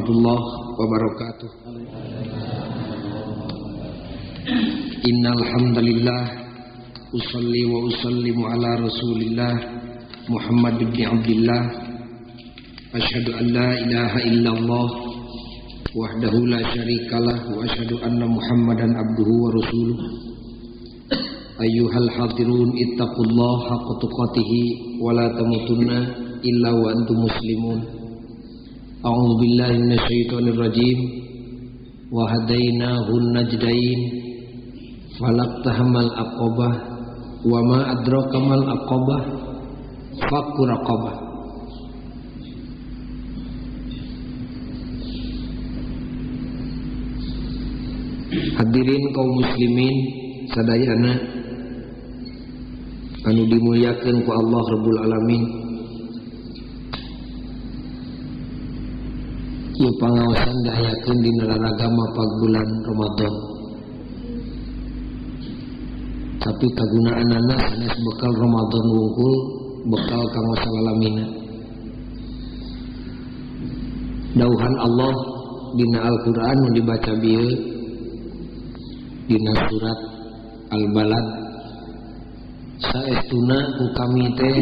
warahmatullahi wabarakatuh. Innal hamdalillah usalli wa usallimu ala Rasulillah Muhammad ibn Abdullah. Asyhadu an la ilaha illallah wahdahu la syarikalah wa asyhadu anna Muhammadan abduhu wa rasuluh. Ayyuhal hadirun ittaqullaha haqqa tuqatih wa la tamutunna illa wa antum muslimun. A'udzu billahi minasyaitonir rajim. Wa hadainahun najdain falaqtahamal aqabah wa ma adraka mal aqabah fakku raqabah. Hadirin kaum muslimin sadayana anu dimuliakeun ku Allah Rabbul Alamin. Ieu pangaosan diayakeun dina raragama bulan Ramadan. Tapi kagunaanana sanes bekal Ramadan wungkul, bekal kanggo salalamina. Dauhan Allah dina Al-Qur'an nu dibaca bieu dina surat Al-Balad, saestuna ku kami teh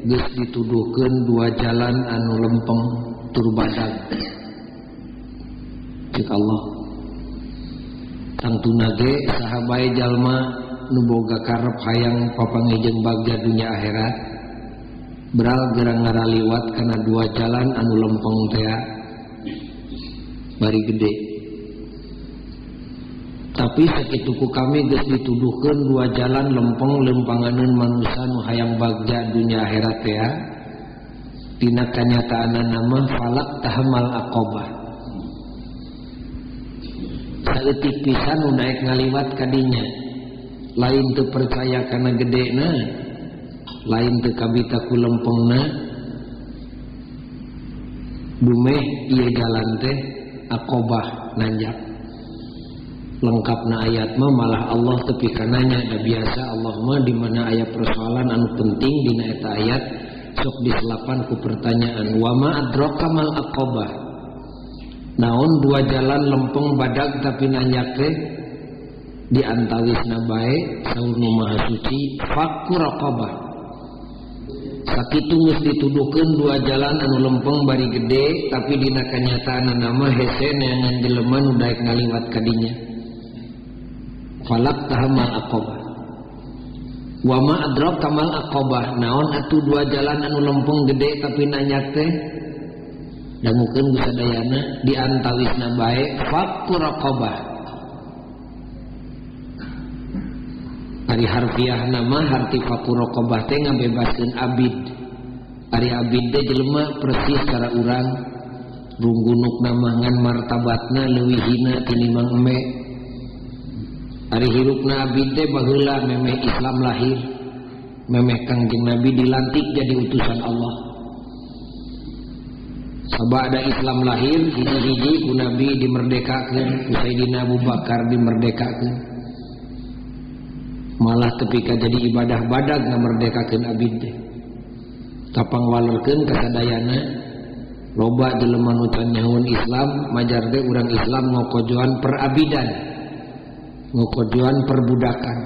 geus dituduhkeun dua jalan anu lempeng tur badag. Cek Allah, tangtuna ge saha bae jalma nu boga karep hayang papanggih jeung bagja dunya akhirat, beral gerang ngaraliwat kana dua jalan anu lempeng tea bari gede. Tapi sakitu ku kami geus dituduhkeun dua jalan lempeng lempanganeun manusa nu hayang bagja dunya akhirat tea, dina kanyataanana mah falak tahamal aqabah. Saeutik pisan nu daek ngaliwat kadinya, lain teu percaya kana gedena, lain teu kabita ku lempengna, dumeh ieu jalan teh aqabah nanjak. Lengkapna ayat mah malah Allah tepi kananya. Da biasa Allah mah di mana aya persoalan anu penting dina eta ayat sok diselapan ku pertanyaan wa ma adraka mal aqabah. Naon dua jalan lempeng badag tapi nanjak teh di antawisna bae saur nu maha suci fakku raqabah. Sakitu geus dituduhkeun dua jalan anu lempeng bari gede tapi dina kanyataanna mah hese neangan jelema nu daek ngaliwat ka dinya. Falak tahamal aqabah. Wa ma adraka mal aqabah. Naon atuh dua jalan anu lempeng gede tapi nanjak teh dangukeun ku sadayana di antawisna bae fakku raqabah. Ari harfiah nama harti fakku raqabah teh ngabebaskeun abid. Ari abid teh jelema persis cara urang runggunukna mah ngan martabatna leuwih hina tinimbang embe. Ari hirupna abid teh baheula memeh Islam lahir, memeh Kangjeng Nabi dilantik jadi utusan Allah. Sabada Islam lahir hiji-hiji ku Nabi dimerdekakeun, ku Sayyidina Abu Bakar dimerdekakeun. Malah tepi ka jadi ibadah badag ngamerdekakeun abid teh. Kapangwalerkeun kasadayana loba jelema nu can nyahoeun Islam, majar teh urang Islam ngokojoan perabidan, ngokojoan perbudakan.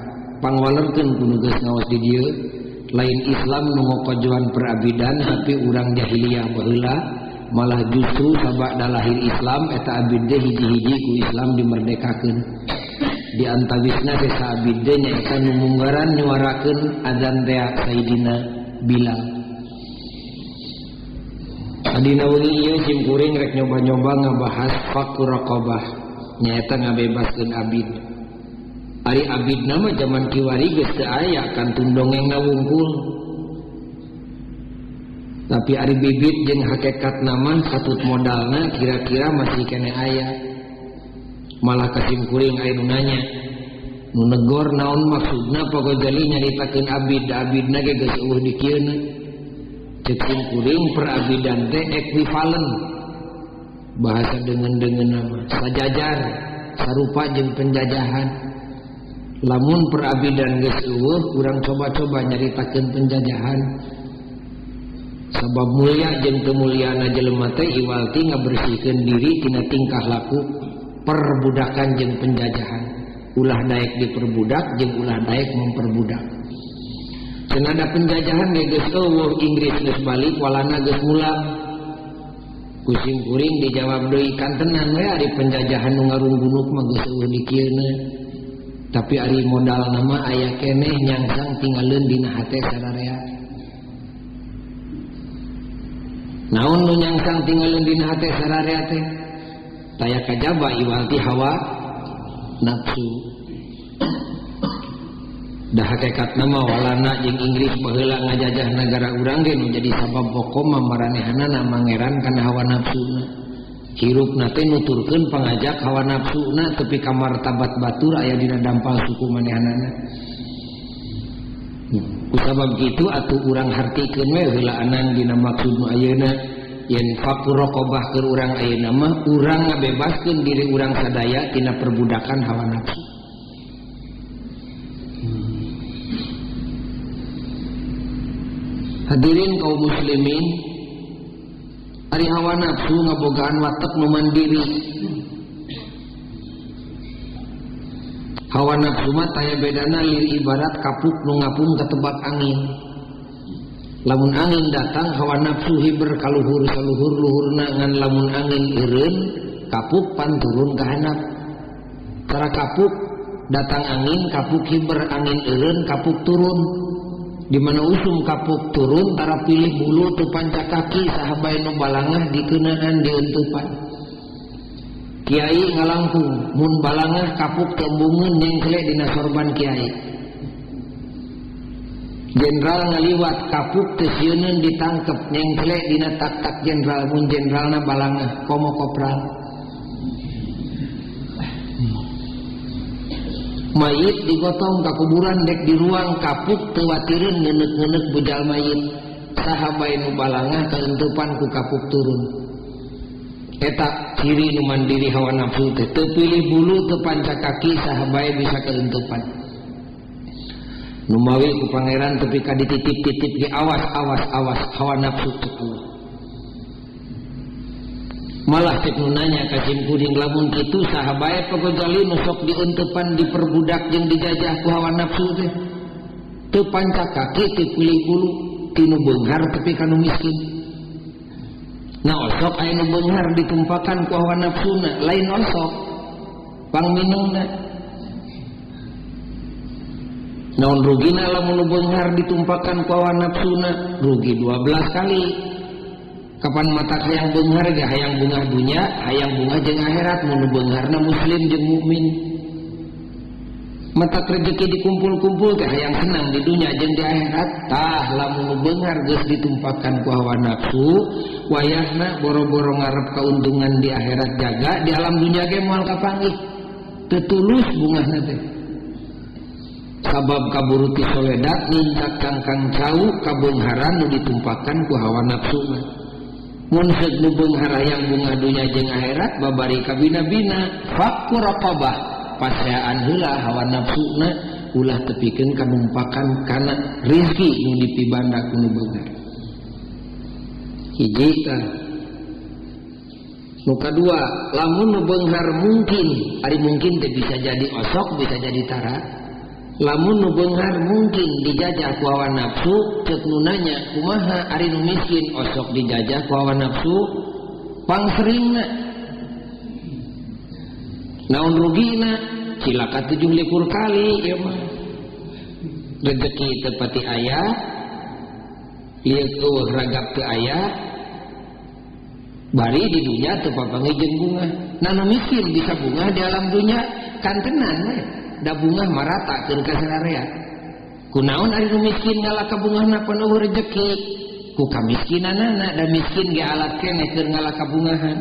Pangwalerkeun ku nu geus ngaos di dieu, lain Islam nu ngokojoan perabidan tapi urang jahiliyah baheula malah justru sabada lahir Islam eta abid teh hiji-hiji ku Islam dimerdekakeun. Di antawisna desa abid teh nyaeta nu munggaran nyuarakeun azan teh Sayyidina Bilal. Adina wengi ieu sim kuring rek nyoba-nyoba ngabahas fakku raqabah nyaeta ngabebaskeun abid. Ari abid nama zaman kiwari geus teu aya kantun dongengna wungkul. Tapi ari bibit jeung hakikat nama satut modalna kira-kira masih kene aya. Malah kasim kuring aya nu nanya, nu negor naon maksudna Pak Gozali nyaritakeun abid, da abidna ge geus eueuh di kieuna. Ceuk sim kuring perabidan teh ekuivalen bahasa deungeun-deungeun nama sajajar sarupa jeung penjajahan. Lamun perabidan geus eueuh urang coba-coba nyaritakeun penjajahan. Sabab mulia jeung teu mulyana jelema teh iwal ti ngabersihkeun diri tina tingkah laku perbudakan jeung penjajahan. Ulah daek diperbudak jeung ulah daek memperbudak. Cenah penjajahan ge geus eueuh, Inggris geus balik, Walanda geus mulang. Ku sim kuring dijawab deui kantenan we ari penjajahan nu ngarunggunuk mah geus eueuh dikieuna. Tapi ari modal nama aya keneh nyangsang tinggaleun dina hate sararea. Naon nu nyangsang tinggaleun dina hate sararea teh? Taya kajaba iwal ti hawa nafsu. Dah hakikat nama Walanda jeung Inggris baheula ngajajah nagara urang ge nu jadi sabab pokok mah maranehanana mangeran kana hawa nafsuna. Hirupna teh nuturkeun pangajak hawa nafsuna tepi ka martabat batur aya dina dampal suku manehanana. Kusabab kitu atuh urang hartikeun we heulaanan dina maksud nu ayeuna yen fakur raqabah keur urang ayeuna mah urang ngabebaskeun diri urang sadaya tina perbudakan hawa nafsu. Hadirin kaum muslimin, ari hawa nafsu ngabogaan watek nu mandiri. Hawa nafsu mah taya bedana lir ibarat kapuk nu ngapung ketebak angin. Lamun angin datang hawa nafsu hiber kaluhur saluhur luhurna, ngan lamun angin eureun kapuk pan turun ka handap. Cara kapuk datang angin kapuk hiber, angin eureun kapuk turun. Di mana usum kapuk turun tara pilih bulu teu panca kaki saha bae nu balangah dikeunaan diuntupan. Kiai ngalangkung mun balangah kapuk tembungeun nyengkle dina sorban kiai. Jenderal ngaliwat kapuk teu sieuneun ditangkep nyengkle dina tak-tak jenderal mun jenderalna balangah komo kopral. Mayit digotong ka kuburan dek di ruang kapuk teu watireun ngeuneuh-ngeuneuh bujal mayit. Saha bae nu balangah kaentupan ku kapuk turun. Eta ciri nu mandiri hawa nafsu teh teu pilih bulu teu panca kaki saha bae bisa kaentupan. Numawi ku pangeran tepi ka dititip-titip ge awas awas awas hawa nafsu teh Allah. Malah cek nu nanya ka sim kuring lamun kitu saha bae pagojali nu sok diuntepan diperbudak jeung dijajah ku hawa nafsu teh. Teu panca kaki teu pilih bulu ti nu beunghar tepi ka nu miskin. Nah osok aya nu beunghar ditumpakan ku hawa nafsuna, lain osok pangminumna. Naon rugina lamun nu beunghar ditumpakan ku hawa nafsuna, rugi 12 kali. Kapan mata hayang beunghar ge hayang bungah dunya, hayang bungah jeung akhirat, mun nu beungharna muslim jeung mukmin. Mata rezeki dikumpul-kumpul teh hayang senang di dunya jeung di akhirat. Tah lamun nu beunghar geus ditumpakan ku hawa nafsu, wayahna boro-boro ngarep kauntungan di akhirat jaga, di alam dunya ge moal kapanggih. Teu tulus bungahna teh. Sabab kaburu ti soledat nincak kangkang cau kabeungharan nu ditumpakan ku hawa nafsu mah. Mun seuk nu beunghar hayang bungah dunya jeung akhirat babari kabina-bina fakku raqabah paseaan heula hawa nafsuna ulah tepikeun kanumpakan kana rizki nu dipibanda ku nu beunghar. Hiji tah. Nu kadua, lamun nu beunghar mungkin, ari mungkin teh bisa jadi osok bisa jadi tara. Lamun nu beunghar mungkin dijajah ku hawa nafsu, ceuk nu nanya kumaha ari nu miskin osok dijajah ku hawa nafsu pangseringna. Naon rugina? Cilaka 27 kali ieu mah. Rezeki teu pati aya, lieur eueuh ragap teu aya, bari di dunya teu papanggih jeung bungah. Nah nu miskin bisa bungah di alam dunya kantenan we. Da bungah marata keur ka sararea. Kunaon ari nu miskin ngalah ka bungahna pan eueuh rejeki? Ku kamiskinanana, da miskin ge alat keneh keur ngalah ka bungahan.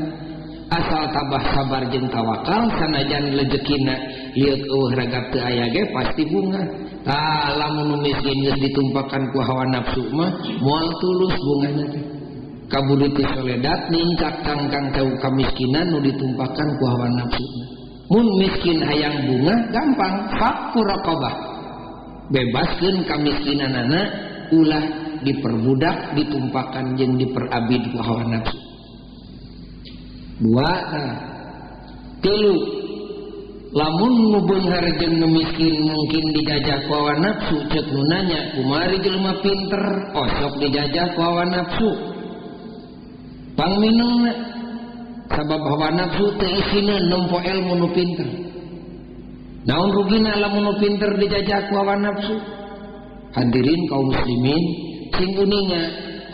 Asal tabah sabar jeung tawakal sanajan rejekina lieur eueuh ragap teu aya ge pasti bungah. Tah lamun nu miskin geus ditumpakan ku hawa nafsu mah moal tulus bungahna teh. Kaburu ti soledat ningkak kangkang cau kamiskinan nu ditumpakan ku hawa nafsu. Mun miskin hayang bunga gampang fakku raqabah. Bebaskeun kamiskinanana ulah diperbudak, ditumpakan jeung diperabid ku hawa nafsu. Dua tah. Tilu, lamun nu beunghar jeung nu miskin mungkin dijajah ku hawa nafsu, ceuk nu nanya kumaha jelema pinter osok dijajah ku hawa nafsu. Pangminungna sabab hawa nafsu teu isineun nempo ilmu nu pinter. Naon rugina lamun nu pinter dijajah ku hawa nafsu? Hadirin kaum muslimin, sing uninga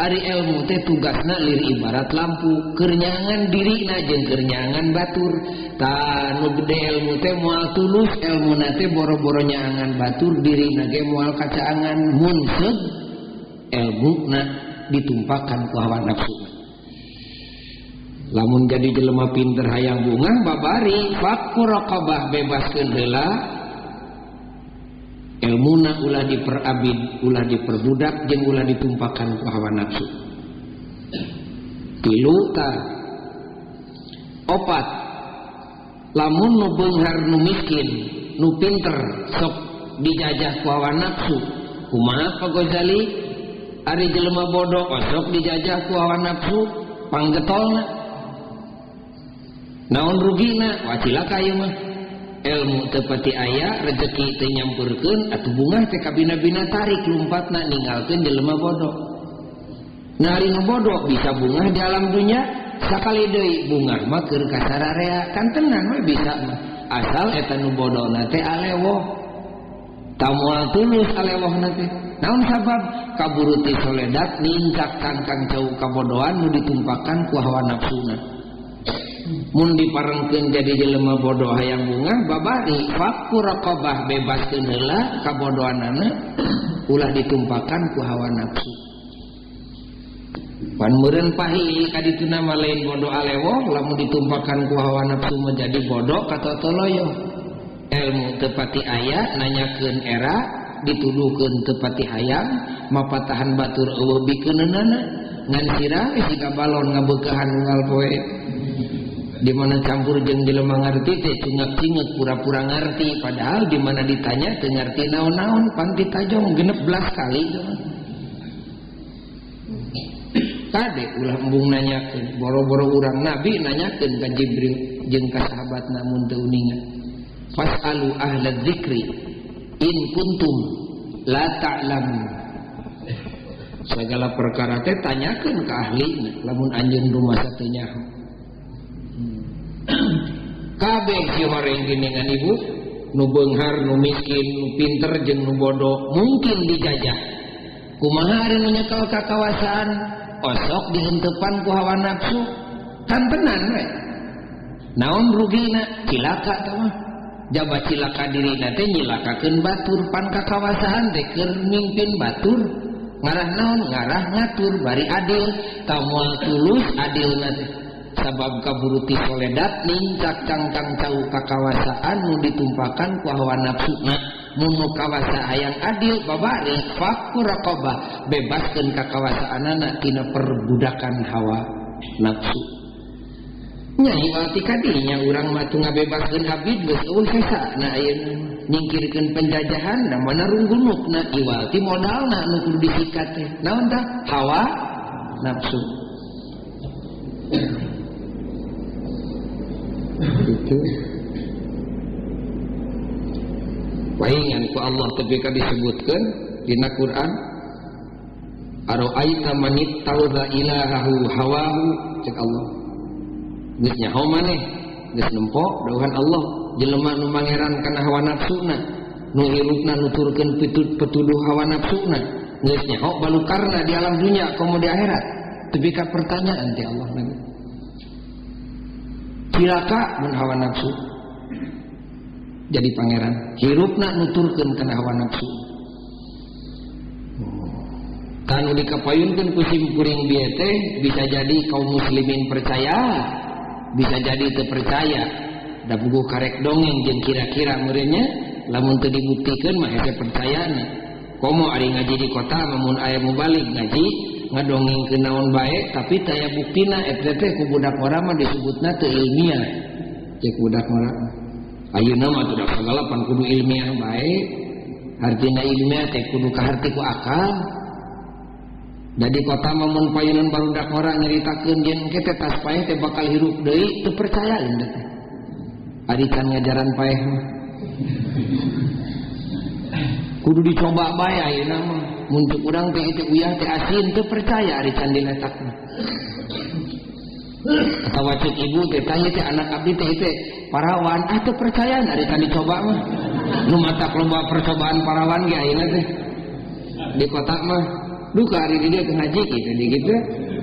ari ilmu teh tugasna lir ibarat lampu, keur nyangan dirina jeung keur nyangan batur. Tah nu gede ilmu teh moal tulus, ilmuna teh boro-boro nyangan batur, dirina ge moal kacaangan mun seug ilmuna ditumpakan ku hawa nafsu. Lamun jadi jelema pinter hayang bungah babari fakku raqabah, bebaskeun heula ilmuna ulah diperabid, ulah diperbudak jeung ulah ditumpakan ku hawa nafsu. Tilu ta. Opat, lamun nu beunghar nu miskin nu pinter sok dijajah ku hawa nafsu, kumaha Pak Ghazali? Ari jelema bodoh osok dijajah ku hawa nafsu panggetolna. Naon rugina? Wah cilaka ieu mah. Ilmu teu pati aya, rezeki teu nyampeurkeun, atuh bungah teh kabina-bina tarik lumpatna ninggalkeun jelema bodoh. Nah ari nu bodoh bisa bungah di alam dunya, sakali deui bungah mah keur kasararea, kan tenan we bisa mah. Asal eta nu bodona teh alewoh. Tamoal tulus alewohna teh. Naon sabab? Kaburu ti soledat nincak kangkang cau kabodohan nu ditumpakan ku hawa nafsuna. Mun diparengkeun jadi jelema bodoh hayang bungah babari fakku raqabah, bebaskeun heula kabodohanana ulah ditumpakan ku hawa nafsu. Pan meureun pahi ka dituna mah lain bodoh alewoh, lamun ditumpakan ku hawa nafsu menjadi bodoh katotoloyo. Ilmu teu pati aya, nanyakeun era, dituduhkeun teu pati hayang, mapatahan batur eueuh bikeunana, ngan sirah siga balon ngabeukahan unggal poe. Di mana campur jeung jelema ngarti teh cungak-cingek pura-pura ngarti, padahal di mana ditanya teu ngarti naon-naon, pan ditajong 16 kali. Kade ulah embung nanyakeun, boro-boro urang nabi nanyakeun ka Jibril jeung ka sahabatna mun teu uninga. Fasalu ahla dzikri in kuntum la ta'lamun. Segala perkara teh tanyakeun ka ahlina lamun anjeun rumasa teu nyaho. Kabeh si horeng geningan ibu, nu beunghar, nu miskin, nu pinter jeung nu bodoh mungkin dijajah. Kumaha ari nu nyekel kakawasaan osok dihentepan ku hawa nafsu, kan tenan we. Naon rugina? Cilaka tah mah. Jaba cilaka dirina teh nyilakakeun batur, pan kakawasaan teh keur mimpin batur. Ngarah naon? Ngarah ngatur bari adil, tah moal tulus adilna teh. Sabab kaburu ti soledat nincak cangkang cau kakawasaan nu ditumpakan ku hawa nafsuna. Mun nu kawasa hayang adil babari fakku raqabah, bebaskeun kakawasaanana tina perbudakan hawa nafsu. Nya iwal ti kadinya urang mah teu ngabebaskeun abid geus eueuh sesana ayeuna nyingkirkeun penjajahan da mana runggunukna iwal ti modalna nu kudu disikat teh. Naon tah? Hawa nafsu. Itu paingan ku Allah tepi ka disebutkeun dina Quran, araaita man ittakhadha ilahahu hawahu, cek Allah geus nyaho maneh, geus nempo dawuhan Allah jelema nu mangeran kana hawa nafsuna, nu hirupna nuturkeun pituduh hawa nafsuna, geus nyaho balukarna di alam dunya komo di akhirat. Tepi ka pertanyaan ti Allah lagi. Cilaka mun hawa nafsu jadi pangeran, hirupna nuturkeun kana hawa nafsu. Kanu dikapayunkeun ku simkuring bieu teh bisa jadi kaum muslimin percaya, bisa jadi teu percaya. Da buku karek dongeng jeung kira-kira meureunnya lamun teu dibuktikeun mah hese percayana. Komo ari ngaji di kota mun aya mubalig ngaji ngadongengkeun naon bae tapi teu aya buktina eta teh ku budak ora mah disebutna teu ilmiah. Cek budak ora. Ayeuna mah tuh sagala pan kudu ilmiah bae. Hartina ilmiah teh kudu kaharti ku akal. Da di kota mah mun payunan barudak ngora nyaritakeun yen engke teh tas paeh teh bakal hirup deui teu percayaeun teh. Ari can ngajaran paeh mah. Kudu dicoba bae ayeuna mah. Mun cek urang teh itu uyah teh asin teu percaya ari can diletakna. Atawa cek ibu teh tanya teh anak abdi teh teh parawan ah teu percaya ari can dicoba mah. Nu matak loba percobaan parawan ge ayeuna teh. Di kota mah duka ari di dieu teh ngaji kitu di kitu.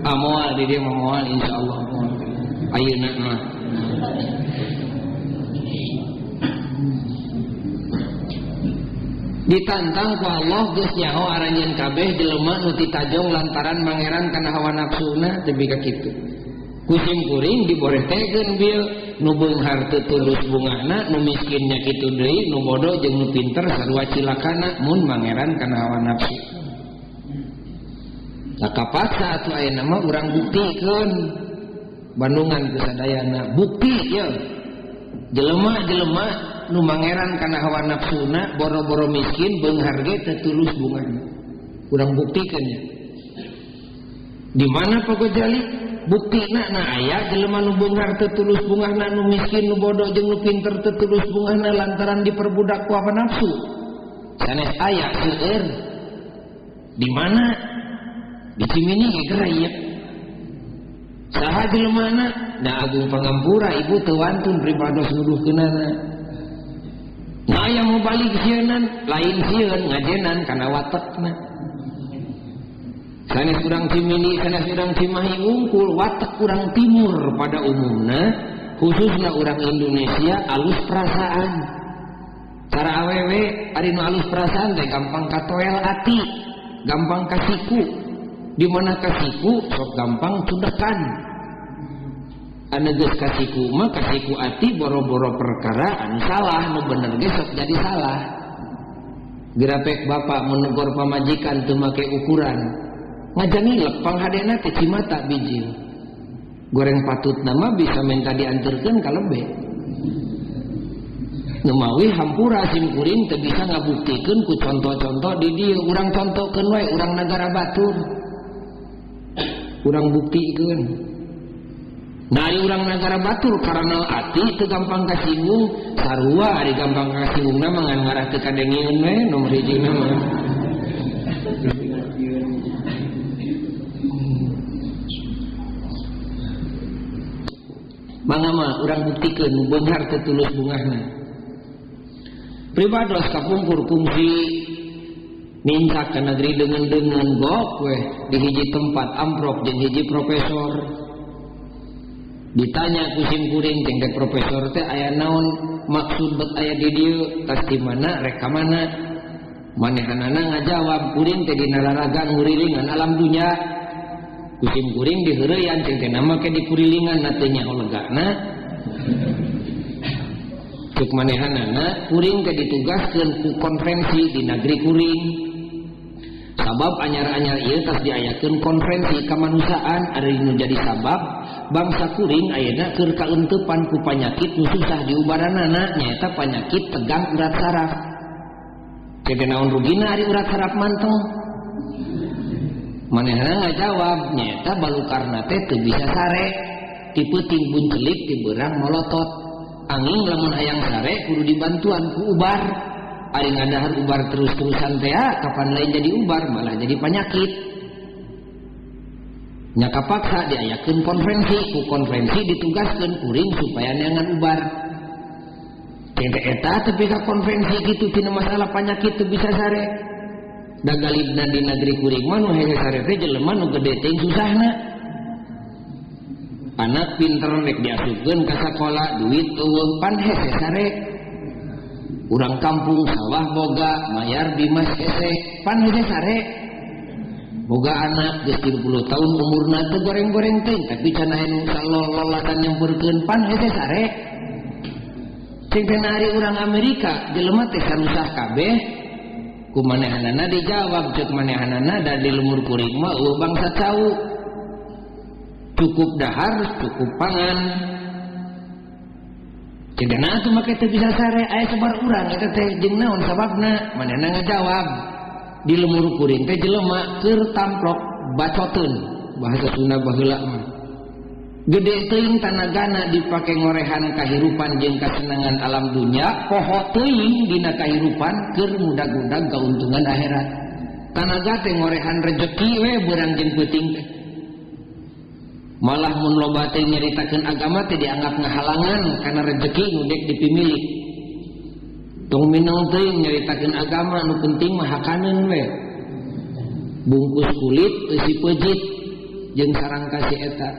Ah moal di dieu mah moal insyaallah moal. Ayeuna mah. Ditantang ku Allah geus nyaho aranjeun kabeh jelema nu titajong lantaran mangeran kana hawa nafsuna tepi ka kitu. Ku sim kuring diborehtekeun bieu nu beunghar teu tulus bungahna, nu miskin nya kitu deui, nu bodoh jeung nu pinter sarua cilakana mun mangeran kana hawa nafsu. Tah kapaksa atuh ayeuna mah urang buktikeun Bandungan ku sadayana bukti ieu. Jelema-jelema nu mangeran kana hawa nafsuna boro-boro miskin beunghar ge teu tulus bungahna. Urang buktikeun nya. Di mana Pak Gojali? Buktina na aya jelema nu beunghar teu tulus bungahna, nu miskin, nu bodoh jeung nu pinter teu tulus bungahna lantaran diperbudak ku hawa nafsu. Sanes aya seueur. Di mana? Di Cimini ge geura ieu. Saha jelemana? Da Agung Pangampura ibu teu wantun pribados nuduhkeunana. Nah aya mau balik sieunan, lain sieun ngajenan kana watekna. Sanes urang Cimini, sanes urang Cimahi wungkul, watek urang timur pada umumna, khususna urang Indonesia alus perasaan. Cara awewe ari nu alus perasaan teh gampang katoel ati, gampang kasiku. Di mana kasiku sok gampang cudekan. Anu geus kasiku mah kasiku ati boro-boro perkara anu salah, nu bener ge sok jadi salah. Gerapek bapak menegur pamajikan teu make ukuran. Ngajangilek panghadena teh cimata bijil. Goreng patut nama bisa minta dianterkeun ka lebe. Nemawi hampura sim kuring teu bisa ngabuktikeun ku contoh-contoh di dieu, urang contohkeun wae urang nagara batur. Urang buktikeun. Nah, ari urang nagara batur karena ati teu gampang kasinggung, sarua ari gampang kasinggungna mah ngan ngarah teu kadengieun we nomor hiji mah. Mangga mah urang buktikeun nu beunghar teu tulus bungahna. Pribados kapungkur kungsi nincak ka negeri deungeun-deungeun gok weh di hiji tempat amprok jeung hiji profesor. Ditanya ku sim kuring jeung teh profesor teh aya naon maksud bet aya di dieu tas di mana rek ka mana. Manehanana ngajawab kuring teh dina laraga ngurilingan alam dunya. Ku sim kuring diheureyan jeung teh nama ke dikurilingan na teu nyaho legana. Cek manehanana kuring teh ditugaskeun ku konferensi di negeri kuring. Sabab anyar-anyar ieu tas diayakeun konferensi kamanusiaan ari nu jadi sabab bangsa kuring ayeuna keur kaeuntepan ku panyakit nu susah diubaranana nyaeta panyakit tegang urat saraf. Teh naon rugina ari urat saraf manteng? Manehna ngajawab nyaeta balukarna teh teu bisa sare, ti peuting buncelik ti beurang molotot. Angin lamun hayang sare kudu dibantuan ku ubar. Ari ngadahar ubar terus-terusan teh kapan lain jadi ubar malah jadi penyakit. Nya kapaksa diayakeun konferensi, ku konferensi ditugaskeun kuring supaya neangan ubar. Teh eta tepi ka konferensi kitu tina masalah penyakit teu bisa sare. Da galibna di negeri kuring mah nu hese sare teh jelema nu gede teh susahna. Anak pinter rek diasupkeun ka sakola duit eueuh pan hese sare. Urang kampung sawah boga mayar bimas hese pan hese sare. Boga anak geus 30 tahun umurna teu goreng-goreng teuing tapi can aya nu salololakan nyamperkeun pan hese sare. Cing teh ari urang Amerika jelema teh sarusah kabeh ku manehanana dijawab ceuk manehanana da di lemur kuring mah eueuh bangsa cau. Cukup dahar cukup pangan. Cedana atuh make teu bisa sare aya sabar urang eta teh jeung naon sababna manehna ngajawab di lemur kuring teh jelema keur tamplok bacoteun bahasa Sunda baheula mah. Gede teuing tanagana dipake ngorehan kahirupan jeung kasenangan alam dunya, poho teuing dina kahirupan keur mudag-mudag kauntungan akhirat. Tanaga teh ngorehan rejeki we beurang jeung peuting teh. Malah mun loba teh nyaritakeun agama teh dianggap ngahalangan kana rejeki nu dek dipimilik. Tong mineng teuing nyaritakeun agama nu penting mah hakaneun we. Bungkus kulit eusi peujit jeung sarang ka si eta.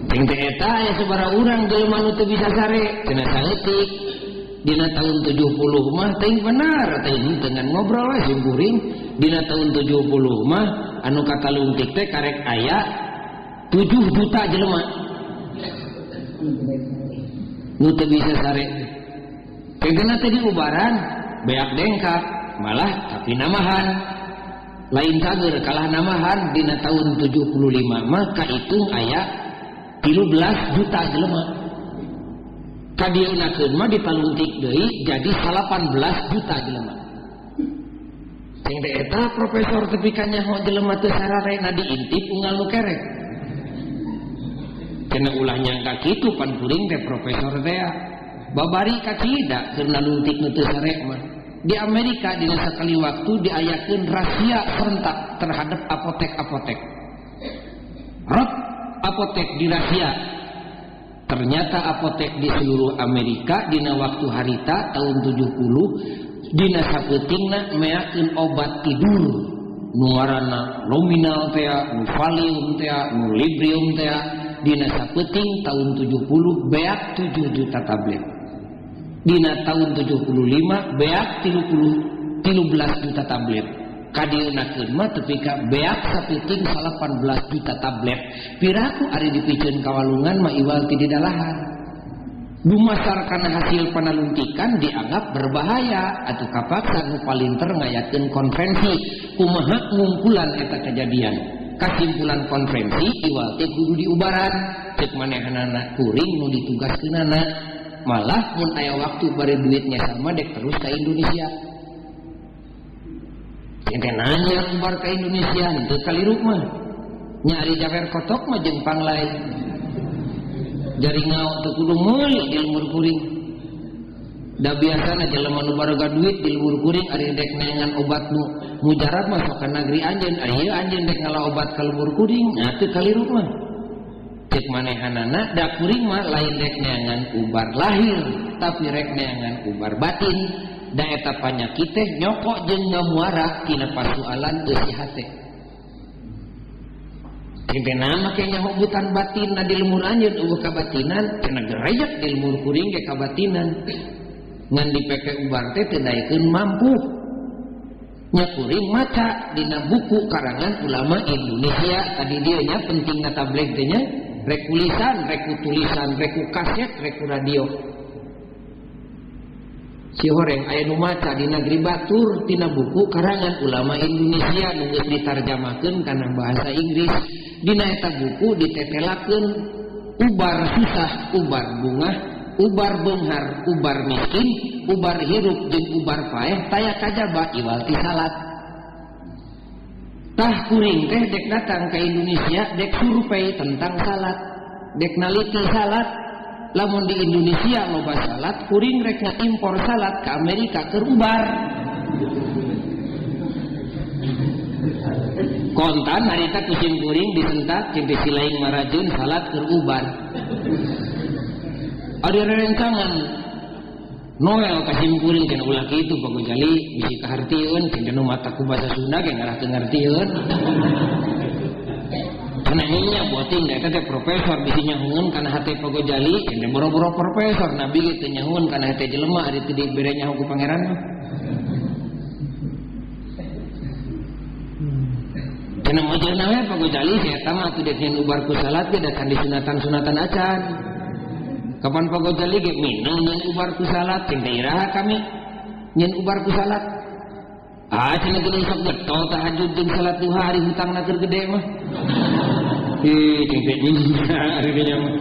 Teng teh eta aya sabaraha urang jelema nu teu bisa sare cenah saeutik. Dina tahun 70 mah teuing benar teuing dengan ngobrol we sim kuring. Dina tahun 70 mah anu katalungtik teh karek aya 7 juta jelema nu teu bisa sare. Kegena teh diubaran beak dengkak malah tapi namahan lain cager kalah namahan. Dina tahun 75 mah kahitung aya 13 juta jelema. Kadieunakeun mah ditalungtik deui jadi 18 juta jelema. Cing teh eta profesor tepi ka nyaho jelema teu sararena diintip unggal nu kerek. Cenah ulah nyangka kitu pan kuring teh profesor teh babari ka cida keur nalungtik nu teu sare mah. Di Amerika dina sakali waktu diayakeun rahasia serentak terhadap apotek-apotek. Rot apotek dirahasia. Ternyata apotek di seluruh Amerika dina waktu harita tahun 70 dina sapeutingna meakeun obat tidur nu ngaranna Luminal teh, nu Valium teh, nu Librium teh. Dina sapeuting tahun 70 beak 7 juta tablet. Dina tahun 75 beak 13 juta tablet. Kadieunakeun mah tepi ka beak sapeuting 18 juta tablet. Piraku ari dipiceun ka walungan mah iwal ti didalahar. Dumasar kana hasil panalungtikan dianggap berbahaya atuh kapaksa nu palinter ngayakeun konferensi kumaha ngungkulan eta kejadian. Kasimpulan konferensi iwal teh kudu diubaran ceuk manehanana kuring nu ditugaskeunana. Malah mun aya waktu bari duitnya sama dek terus ka Indonesia. Ente nanya ubar ka Indonesia henteu kaliru mah. Nya ari jawer kotok mah jeung panglai. Jaringau teu kudu meuli di lembur kuring. Da biasana jelema nu baroga duit di lembur kuring ari dek neangan obat nu mujarab mah sok ka nagri anjeun. Ari ieu anjeun dek ngala obat ka lembur kuring, nah teu kaliru mah. Cek manehanana da kuring mah lain dek neangan ubar lahir tapi rek neangan ubar batin. Da eta panyakit teh nyokok jeung ngamuara tina pasualan eusi hate. Teh nama ke nyahobutan batin na di lemur anjeun eueuh kabatinan cenah gerejek di lemur kuring ge kabatinan. Ngan dipeke ubar teh teu daekeun mampu. Nya kuring maca dina buku karangan ulama Indonesia tadi dieu nya pentingna tabligh teh nya. Rek tulisan, rek tulisan, rek kaset, rek radio. Si horeng aya nu maca di negeri batur tina buku karangan ulama Indonesia nu geus ditarjamahkeun kana bahasa Inggris. Dina eta buku ditetelakeun ubar susah, ubar bungah, ubar beunghar, ubar miskin, ubar hirup jeung ubar paeh taya kajaba iwal ti salat. Tah kuring teh dek datang ke Indonesia dek survei tentang salat, dek naliti salat. Lamun di Indonesia loba salat, kuring rek ngaimpor salat ke Amerika keur ubar. Kontan harita kucing kuring disentak cimpe silaing marajeun salat keur ubar. Ada rerencangan Noel kasim kuring cenah ulah kitu Pak Gojali bisi kahartieun cenah nu mata ku bahasa Sunda ge ngarah teu ngartieun. Cenah nya boting da eta teh profesor bisi nyahueun kana hate Pak Gojali cenah boro-boro profesor nabi ge teu nyahueun kana hate jelema ari teu dibere nyaho ku pangeran mah. Cenah mojeuna we Pak Gojali si eta mah atuh dek nyeun ubar ku salat ge da can disunatan-sunatan acan. Kapan Pak Gojali ge minang nyeun ubar ku salat cing teh iraha kami nyeun ubar ku salat. Ah cenah geuning sok getol tahajud jeung salat duha ari hutangna keur gede mah. Ih cing teh ari nya mah.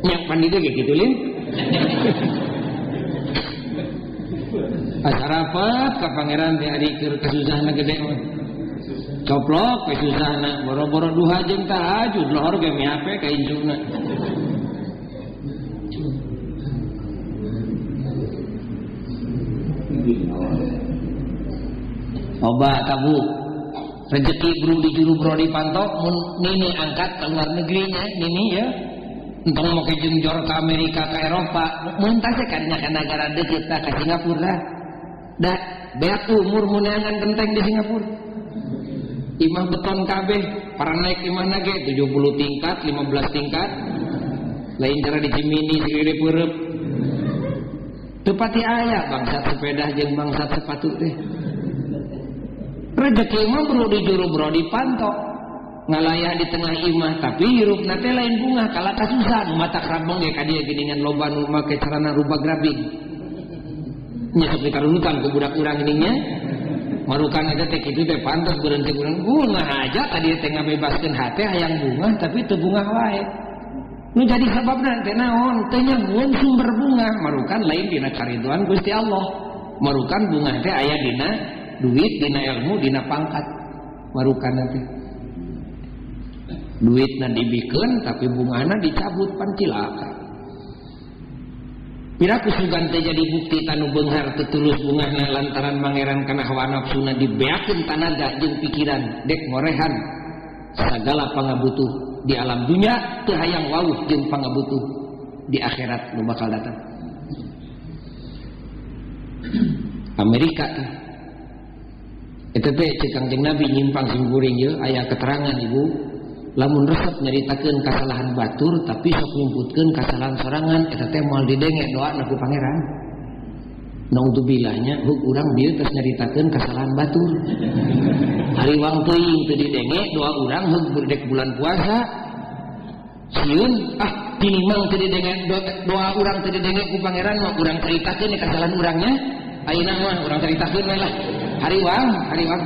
Nya pan dieu ge kitu lin. Asarapet ka pangeran teh ari keur kasusahna gede mah. Coplok we susahna boro-boro duha jeung tahajud lohor ge miape ka injuna. Oba tabu rezeki buru di juru bro di pantok mun nini angkat ke luar negerinya nini ya entong make jeung jor ke Amerika ke Eropa mun tah kan nya ka negara deukeut tah ka Singapura da beak umur muneangan genteng di Singapura imah beton kabeh para naik imahna ge 70 tingkat 15 tingkat lain cara di Cimindi segede peureub teu pati aya bangsat sepeda jeung bangsat sepatu teh. Rezeki mah perlu dijuru bro dipantok ngalayah di tengah imah tapi hirupna teh lain bunga kalah kasusahan mata krabeng ge ka dieu geuningan loba nu make carana rubah grabing nya sok dikarunutan ku budak urang geuning nya marukan eta teh kitu teh pantes berhenti urang bunga aja ka dieu teh ngabebaskeun hate hayang bunga tapi teu bungah wae nu jadi sababna teh naon teh nyamun sumber bunga marukan lain dina kariduan Gusti Allah marukan bunga teh aya dina duit dina ilmu dina pangkat marukan nanti duitna dibikeun tapi bungana dicabut pan cilaka piraku sugan teh jadi bukti tanu beunghar teu tulus bungahna lantaran mangeran kana hawa nafsuna dibeakeun tanaga jeung pikiran dek ngorehan sagala pangabutuh di alam dunya teu hayang wawuh jeung pangabutuh di akhirat nu bakal datang. Amerika teh eta teh ceuk Kangjeng Nabi nyimpang simkuring ieu aya keterangan ibu lamun resep nyaritakeun kasalahan batur tapi sok nyumputkeun kasalahan sorangan eta teh moal didenge doana ku pangeran. Naudzubillah nya huk urang dieu tos nyaritakeun kasalahan batur. Hariwang teuing teu didenge doa urang heug berdek bulan puasa sieun ah tinimang teu didenge doa urang teu didenge ku pangeran mah urang caritakeun kasalahan urangnya ayeuna mah urang caritakeun we lah. Hariwang, hariwang.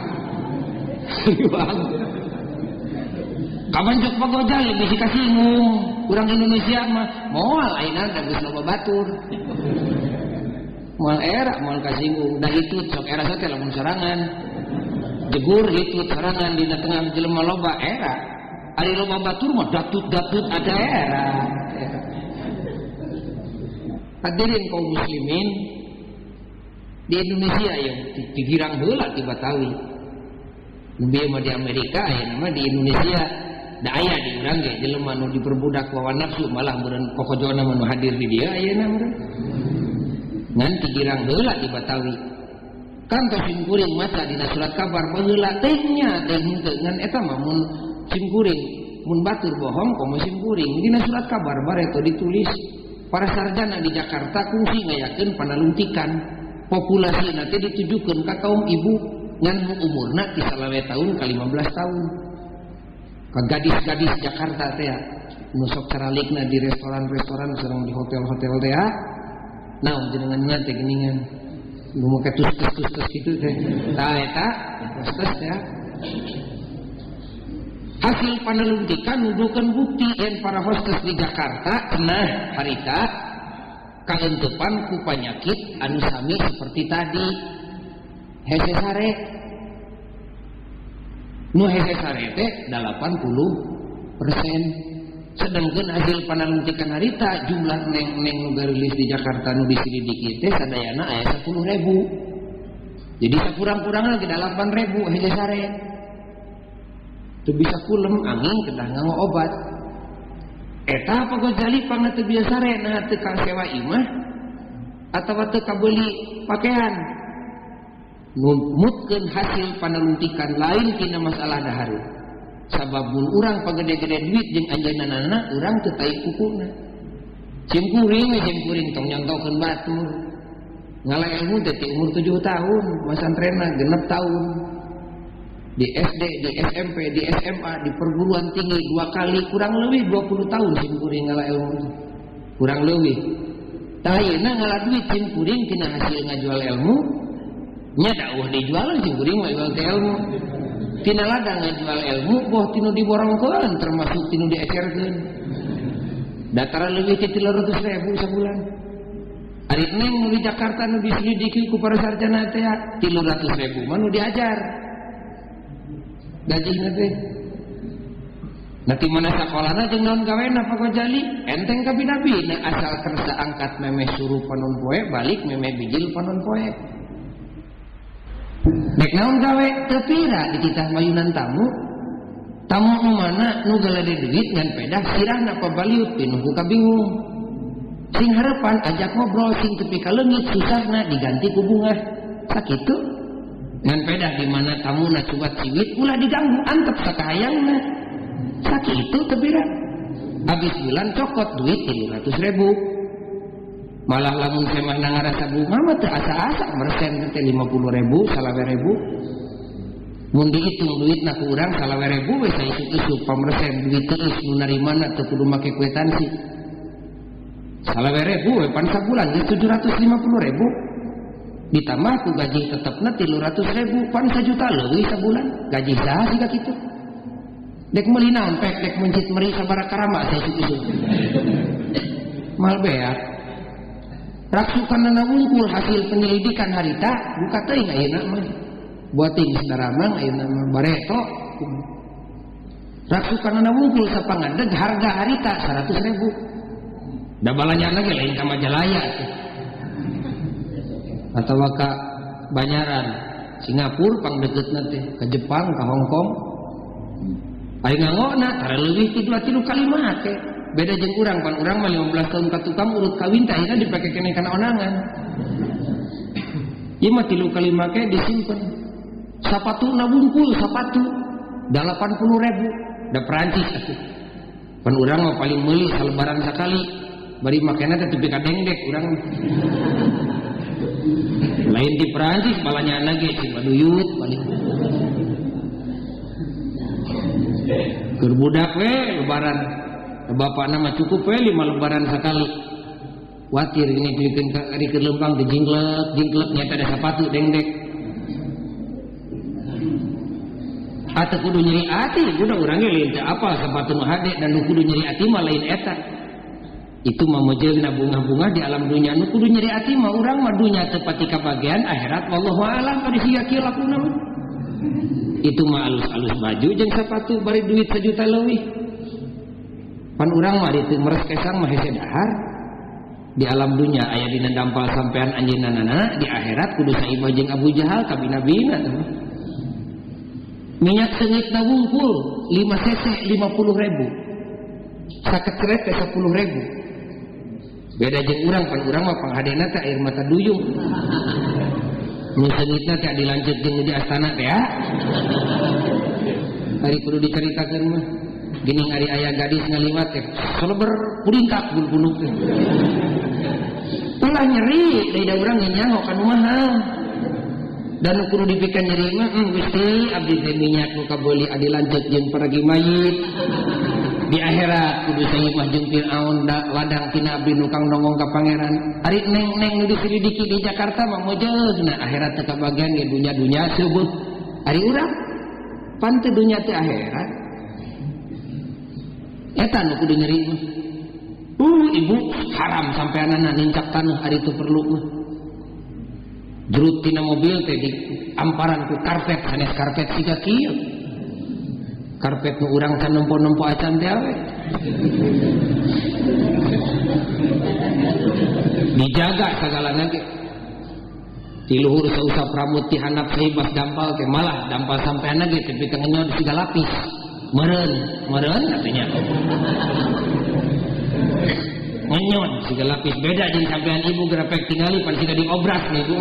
Hariwang. Kapan cok pagojal bisi kasinggung. Urang Indonesia mah moal ayeuna da geus loba batur. Moal era moal kasinggung. Da hitut sok era teh lamun sorangan. Jegur hitut sorangan dina tengah jelema loba era. Ari loba batur mah datut-datut ada era. Hadirin kaum muslimin di Indonesia yang digirang heula di Batawi. Bieu mah di Amerika aya mah di Indonesia da aya di urang ge jelema nu diperbudak hawa nafsu malah meureun kokojona mah nu hadir di dieu ayeuna meureun. Ngan digirang heula di Batawi. Kan tos simkuring maca dina surat kabar baheula teh nya teh henteu ngan eta mah mun simkuring mun batur bohong komo simkuring dina surat kabar bareto ditulis para sarjana di Jakarta kungsi ngayakeun panalungtikan populasi nanti ditujukan ke kaum ibu ngan umurna ti 20 tahun ke 15 tahun ke gadis-gadis Jakarta teh nu sok caralikna di restoran-restoran sareng di hotel-hotel teh naon jenengan teh geuningan nu make tus-tus kitu teh tah eta tus teh hasil paneluntikan nuduhkeun bukti yen para hostes di Jakarta cenah harita kaentepan ku panyakit anu sami seperti tadi hese sare nu hese sare teh 80% sedangkan hasil panalungtikan harita jumlah neng-neng nu garilis di Jakarta nu diselidiki teh sadayana aya 10.000 jadi sakurang-kurangna ge 8.000 hese sare teu bisa kulem angin kedah nganggo obat. Eta apa Gozali pangna teu biasa nah teu ka sewa imah atawa teu kabeuli pakaian numutkeun hasil panaluntikan lain tina masalah dahareun sabab mun urang pagede-gede duit jeung anjeunna urang teu tai kukuna simkuring we simkuring tong nyontokeun batur ngala ilmu teh ti umur 7 tahun masantrena 6 tahun di SD, di SMP, di SMA, di perguruan tinggi 2 kali kurang lebih 20 tahun simkuring ngala ilmu kurang lebih. Tah ayeuna ngala duit simkuring tina hasil ngajual ilmu nya da eueuh dijual simkuring mah jual teh ilmu. Tina ladang ngajual ilmu boh tinu diborongkeun termasuk tinu diecerkeun. Datara leuwih ti 300.000 sabulan. Ari neng nu di Jakarta nu diselidiki ku para sarjana teh 300.000 mah nu diajar. Gajihna teh. Nanti mana sakolana jeung naon gawena Pak Gojali enteng ka bina-bina asal kersa angkat memeh suruh panon poe balik memeh bijil panon poe. Dek naon gawe teu pira dititah mayunan tamu. Tamu nu mana nu galede duit ngan pedah sirahna pabaliut pinuh ku kabingung. Sing harapan ajak ngobrol sing tepi ka leungit susahna diganti ku bungah. Sakitu ngan pedah di mana tamuna cuat ciwit ulah diganggu antep sakahayangna. Sakitu teu pira. Habis bulan cokot duit 300.000. Malah lamun semah ngarasa bunga mah teu asa-asa mersen teh 50.000, 25.000. Mun dihitung duitna ku urang 25.000 we saisuk-isuk pamersen duit terus nu narimana teu kudu make kuitansi. 25.000 we pan sabulan geus 750.000. Ditambah ku gaji tetepna 300.000 pan 1 juta leuwih sabulan. Gaji saha siga kitu? Dek meuli naon pek dek mencit meri sabaraha karama saisuk-isuk. Mal beak. Raksukanana wungkul hasil penyelidikan harita buka teuing ayeuna mah. Buating saudara mang ayeuna mah bareto. Raksukanana wungkul sapangandeg harga harita 100.000. Da balanya lagi lain ka Majalaya tuh. Atawa ka Banyaran, Singapura pangdeukeutna teh, ka Jepang, ka Hong Kong. Aing ngangona tara leuwih ti 2 3 kali make. Beda jeung urang pan urang mah 15 tahun ka tukang urut kawin teh ayeuna dipake keneh kana onangan. Ieu mah 3 kali make disimpen. Sapatuna wungkul sapatu 80.000 da Perancis atuh. Pan urang mah paling meuli salebaran sakali. Bari makena teh tepi ka dengdek urang. Lain di Perancis balanyana ge cing baduyut paling. Keur budak we lebaran. Bapakna mah cukup we 5 lebaran sakali. Kuatir ini pikeun ka keur lempang teh jingklek, jingklek nyata ada sapatu dengdek. Atau kudu nyeri ati, kudu urang ge lain teu apal sapatu nu hade dan nu kudu nyeri ati mah lain eta. Itu mah mojeuna bunga-bunga di alam dunya nu kudu nyeri ati mah urang mah dunya teu pati kabagean akhirat wallahu alam bari sia kieu lakuna mah. Itu mah alus-alus baju jeung sapatu bari duit 1 juta leuwih. Pan urang mah ditu meres kesang mah hese dahar. Di alam dunya aya dina dampal sampean anjeunna di akhirat kudu saimah jeung Abu Jahal kabina-bina teh. Minyak seungitna wungkul 5 cc 50.000. Sakecret teh 10.000. Beda jeung urang pan urang mah panghadena teh air mata duyung. Nu seungitna teh dilanjut jeung di astana teh ya. Ari kudu dicaritakeun mah. Geuning ari aya gadis ngaliwat teh seleber puringkak bulu-bulu teh. Ulah nyeri da urang nyaho ka nu mahal. Dan nu kudu dipikeun nyeri mah Gusti abdi teh minyak nu kabeuli adi lanceuk jeung pergi mayit. Di akhirat kudu saimah jeung Firaun da ladang tina abdi nu kang nongong ka pangeran. Ari neng-neng nu diselidiki di Jakarta mah mojeuna akhirat teh kabagian ge dunya-dunya seueuh. Ari urang pan teu dunya teh akhirat. Eta nu kudu nyeri mah. Ibu haram sampeanana nincak taneuh ari teu perlu mah. Jerut tina mobil teh di amparan ku karpet sanes karpet siga kieu. Karpet nu urang can nempo-nempo acan teh we. Dijaga sagalana ge. Ti luhur sausap rambut ti handap saibas dampal teh malah dampal sampeanna ge tepi ka ngenyot siga lapis. Meureun, meureun artinya. Ngenyot siga lapis beda jeung sampean ibu gerepek tingali pan siga diobras nih ibu.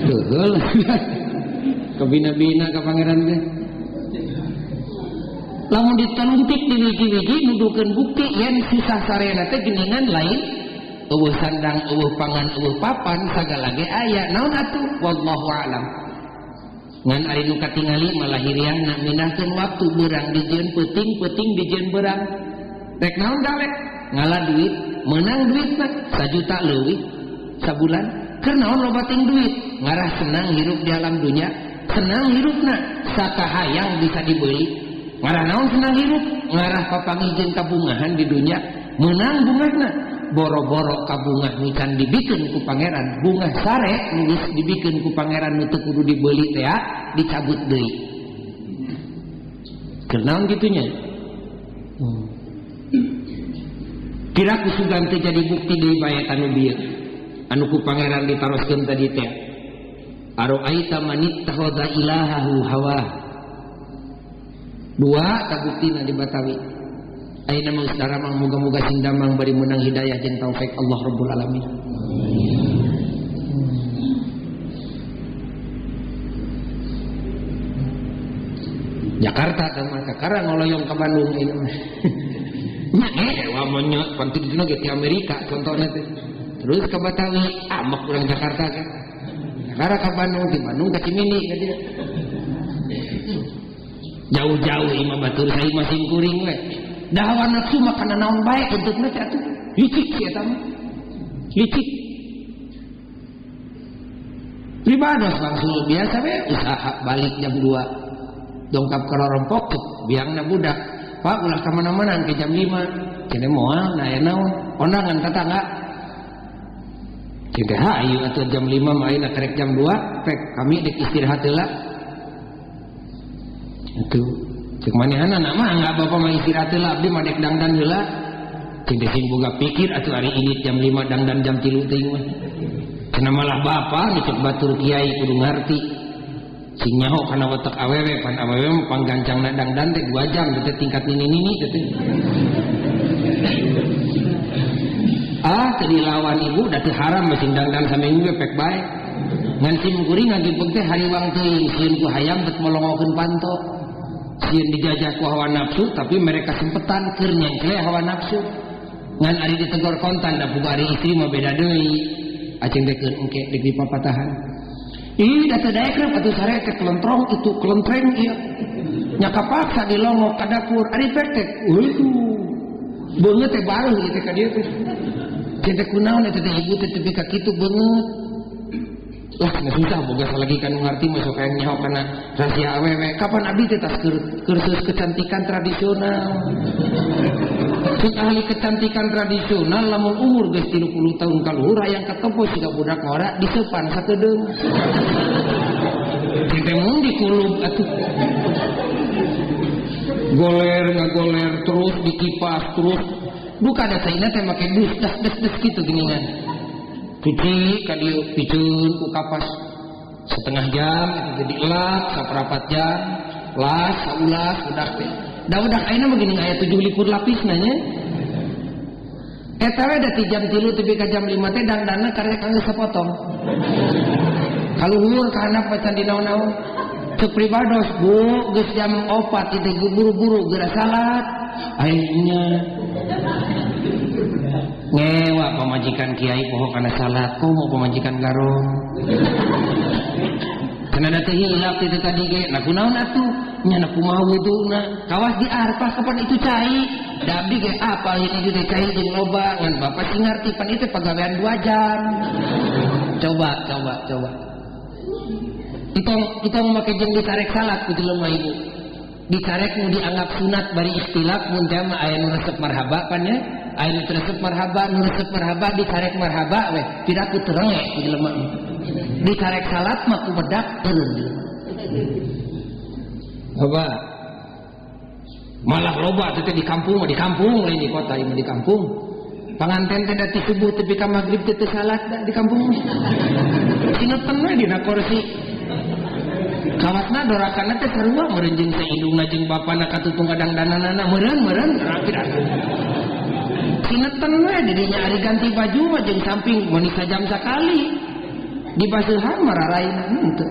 Deuheul. Kabina-bina ka pangeran teh. Lamun ditaluntik di wiji-wiji nuduhkeun bukti yen susah sarena teh geuningan lain eueuh sandang eueuh pangan eueuh papan sagala ge aya naon atuh wallahu alam. Ngan ari nu katingali malah hiriangna mindahkeun waktu beurang dijieun peuting peuting dijieun beurang. Rek naon gawe? Ngala duit, meunang duitna 1 juta leuwih sabulan. Keur naon loba ting duit? Ngarah senang hirup di alam dunya, senang hirupna sakahayang bisa dibeli. Ngarah naon senang hirup? Ngarah papanggih jeung kabungahan di dunya. Meunang bungahna boro-boro ka bungah nu can dibikeun ku pangeran, bungah sare nu geus dibikeun ku pangeran nu teu kudu dibeuli teh dicabut deui. Kunaon kitu nya? Kira ku sugan teh jadi bukti deui bae anu bieu. Anu ku pangeran ditaroskeun tadi teh. Aro'aita manittakhadha ilahahu hawa. Dua kabuktina di Batawi. Ayeuna mah geus daramang muga-muga sing damang bari meunang hidayah jeung taufik Allah Rabbul Alamin. Jakarta teh mah kakara ngoloyong ka Bandung ayeuna mah. Nya wa monyot pan teu dina ge ti Amerika contohna teh. Terus ka Batawi, amak urang Jakarta kan. Kakara ka Bandung, ti Bandung ka Cimindi ka dieu. Jauh-jauh imah batur saya masing kuring we. Da hawa nafsu mah kana naon bae bentukna teh atuh. Licik si eta mah. Licik. Pribados langsung biasa we usaha balik jam 2. Dongkap ka rorompok biangna budak. Pak ulah ka mana-mana ke jam 5. Cenah moal na aya naon? Kondangan tetangga. Cenah hayu atuh jam 5 mah ayeuna karek jam 2, pek kami dek istirahat heula. Atuh cek manehna na mah enggak bapak mah istirahat heula abdi mah dek dangdan heula. Cek sing boga pikir atuh ari ini jam 5 dangdan jam 3 teuing mah. Cenah malah bapak nu cek batur kiai kudu ngarti. Sing nyaho kana watek awewe pan awewe mah panggancangna dangdan teh 2 jam teh tingkat nini-nini teh. Ah teu dilawan ibu da teu haram masing dangdan saminggu ge pek bae. Ngan sim kuring ngagipeng teh hariwang teuing sieun ku hayam bet molongokeun panto. Sieun dijajah ku hawa nafsu tapi mereka sempetan keur nyengkle hawa nafsu. Ngan ari ditegor kontan da pugu ari istri mah beda deui. Aceng teh keur engke deuk dipapatahan. Ih da teu daek rep atuh sare teh kelentrong itu kelentreng ieu. Nya kapaksa dilongok ka dapur ari pek teh. Waduh. Beungeut teh bareuh ieu teh ka dieu teh. Ceng teh kunaon eta teh ibu teh tepi ka kitu beungeut. Lah nah susah boga salagi kan ngarti mah sok hayang nyaho kana rahasia awewe. Kapan abdi teh tas kursus kecantikan tradisional. Cek ahli kecantikan tradisional lamun umur geus 30 tahun kaluhur hayang katempo siga budak ngora diseupan sakedeung. Cek teh mun dikulub atuh. Goler ngagoler terus dikipas terus. Duka da saina teh make dus das des des kitu geuningan. Cuci ka dieu piceun ku kapas setengah jam itu jadi elak saperapat jam las saulas udah teh. Da udah ayeuna mah geuning aya 27 lapis nanya. Eta we da ti jam 3 tepi ka jam 5 teh dangdanna karek kangge sapotong. Kaluhur ka handap macan di naon-naon. Cek pribados bu geus jam 4 itu buru-buru geura salat. Ayeuna ngewa pamajikan kiai poho kana salat komo pamajikan garong. Cenah da teh hilap teh tadi ge na kunaon atuh nya na kumaha wuduna kawas di arpah kapan itu cai da abdi ge apal ini teh cai jeung loba ngan bapak sing ngarti pan itu pagawean 2 jam. Coba coba coba. Entong make jeung dicarek salat ku jelema ibu. Dicarek nu dianggap sunat bari ikhtilaf mun teh mah aya nu resep marhaba pan nya. Aya nu resep marhaba, nu resep marhaba dicarek marhaba we, tidak ku terenge ku jelema. Dicarek salat mah ku bedak eureun jelema. Coba. Malah loba teh di kampung mah di kampung lain di kota ieu mah di kampung. Panganten teh da ti subuh tepi ka magrib teh teu salat da di kampung mah. Sineten we dina kursi. Kawatna dorakanna teh sarua meureun jeung saindungna jeung bapana katutung kadangdananana meureun-meureun rapi atuh. Sineten we di dinya ari ganti baju mah jeung samping mun sajam sakali. Dibaseuhan mah raraina henteu.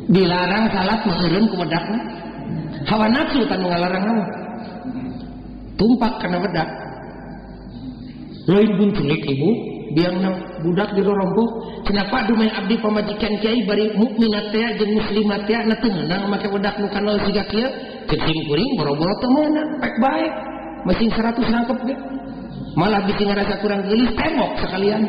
Dilarang salat mah eureun ku wedakna. Hawa nafsu tanu ngalarang mah. Tumpak kana wedak. Lain bunculik ibu, biangna budak dirorompoh. Kenapa dumeh abdi pamajikan kiai bari mukminat teh jeung muslimat teh na teu meunang make wedak nu kanal siga kieu. Cek sim kuring boro-boro teu meunang, pek bae. Masing 100 nangkep ge. Malah bisi ngarasa kurang geulis tembok sekalian.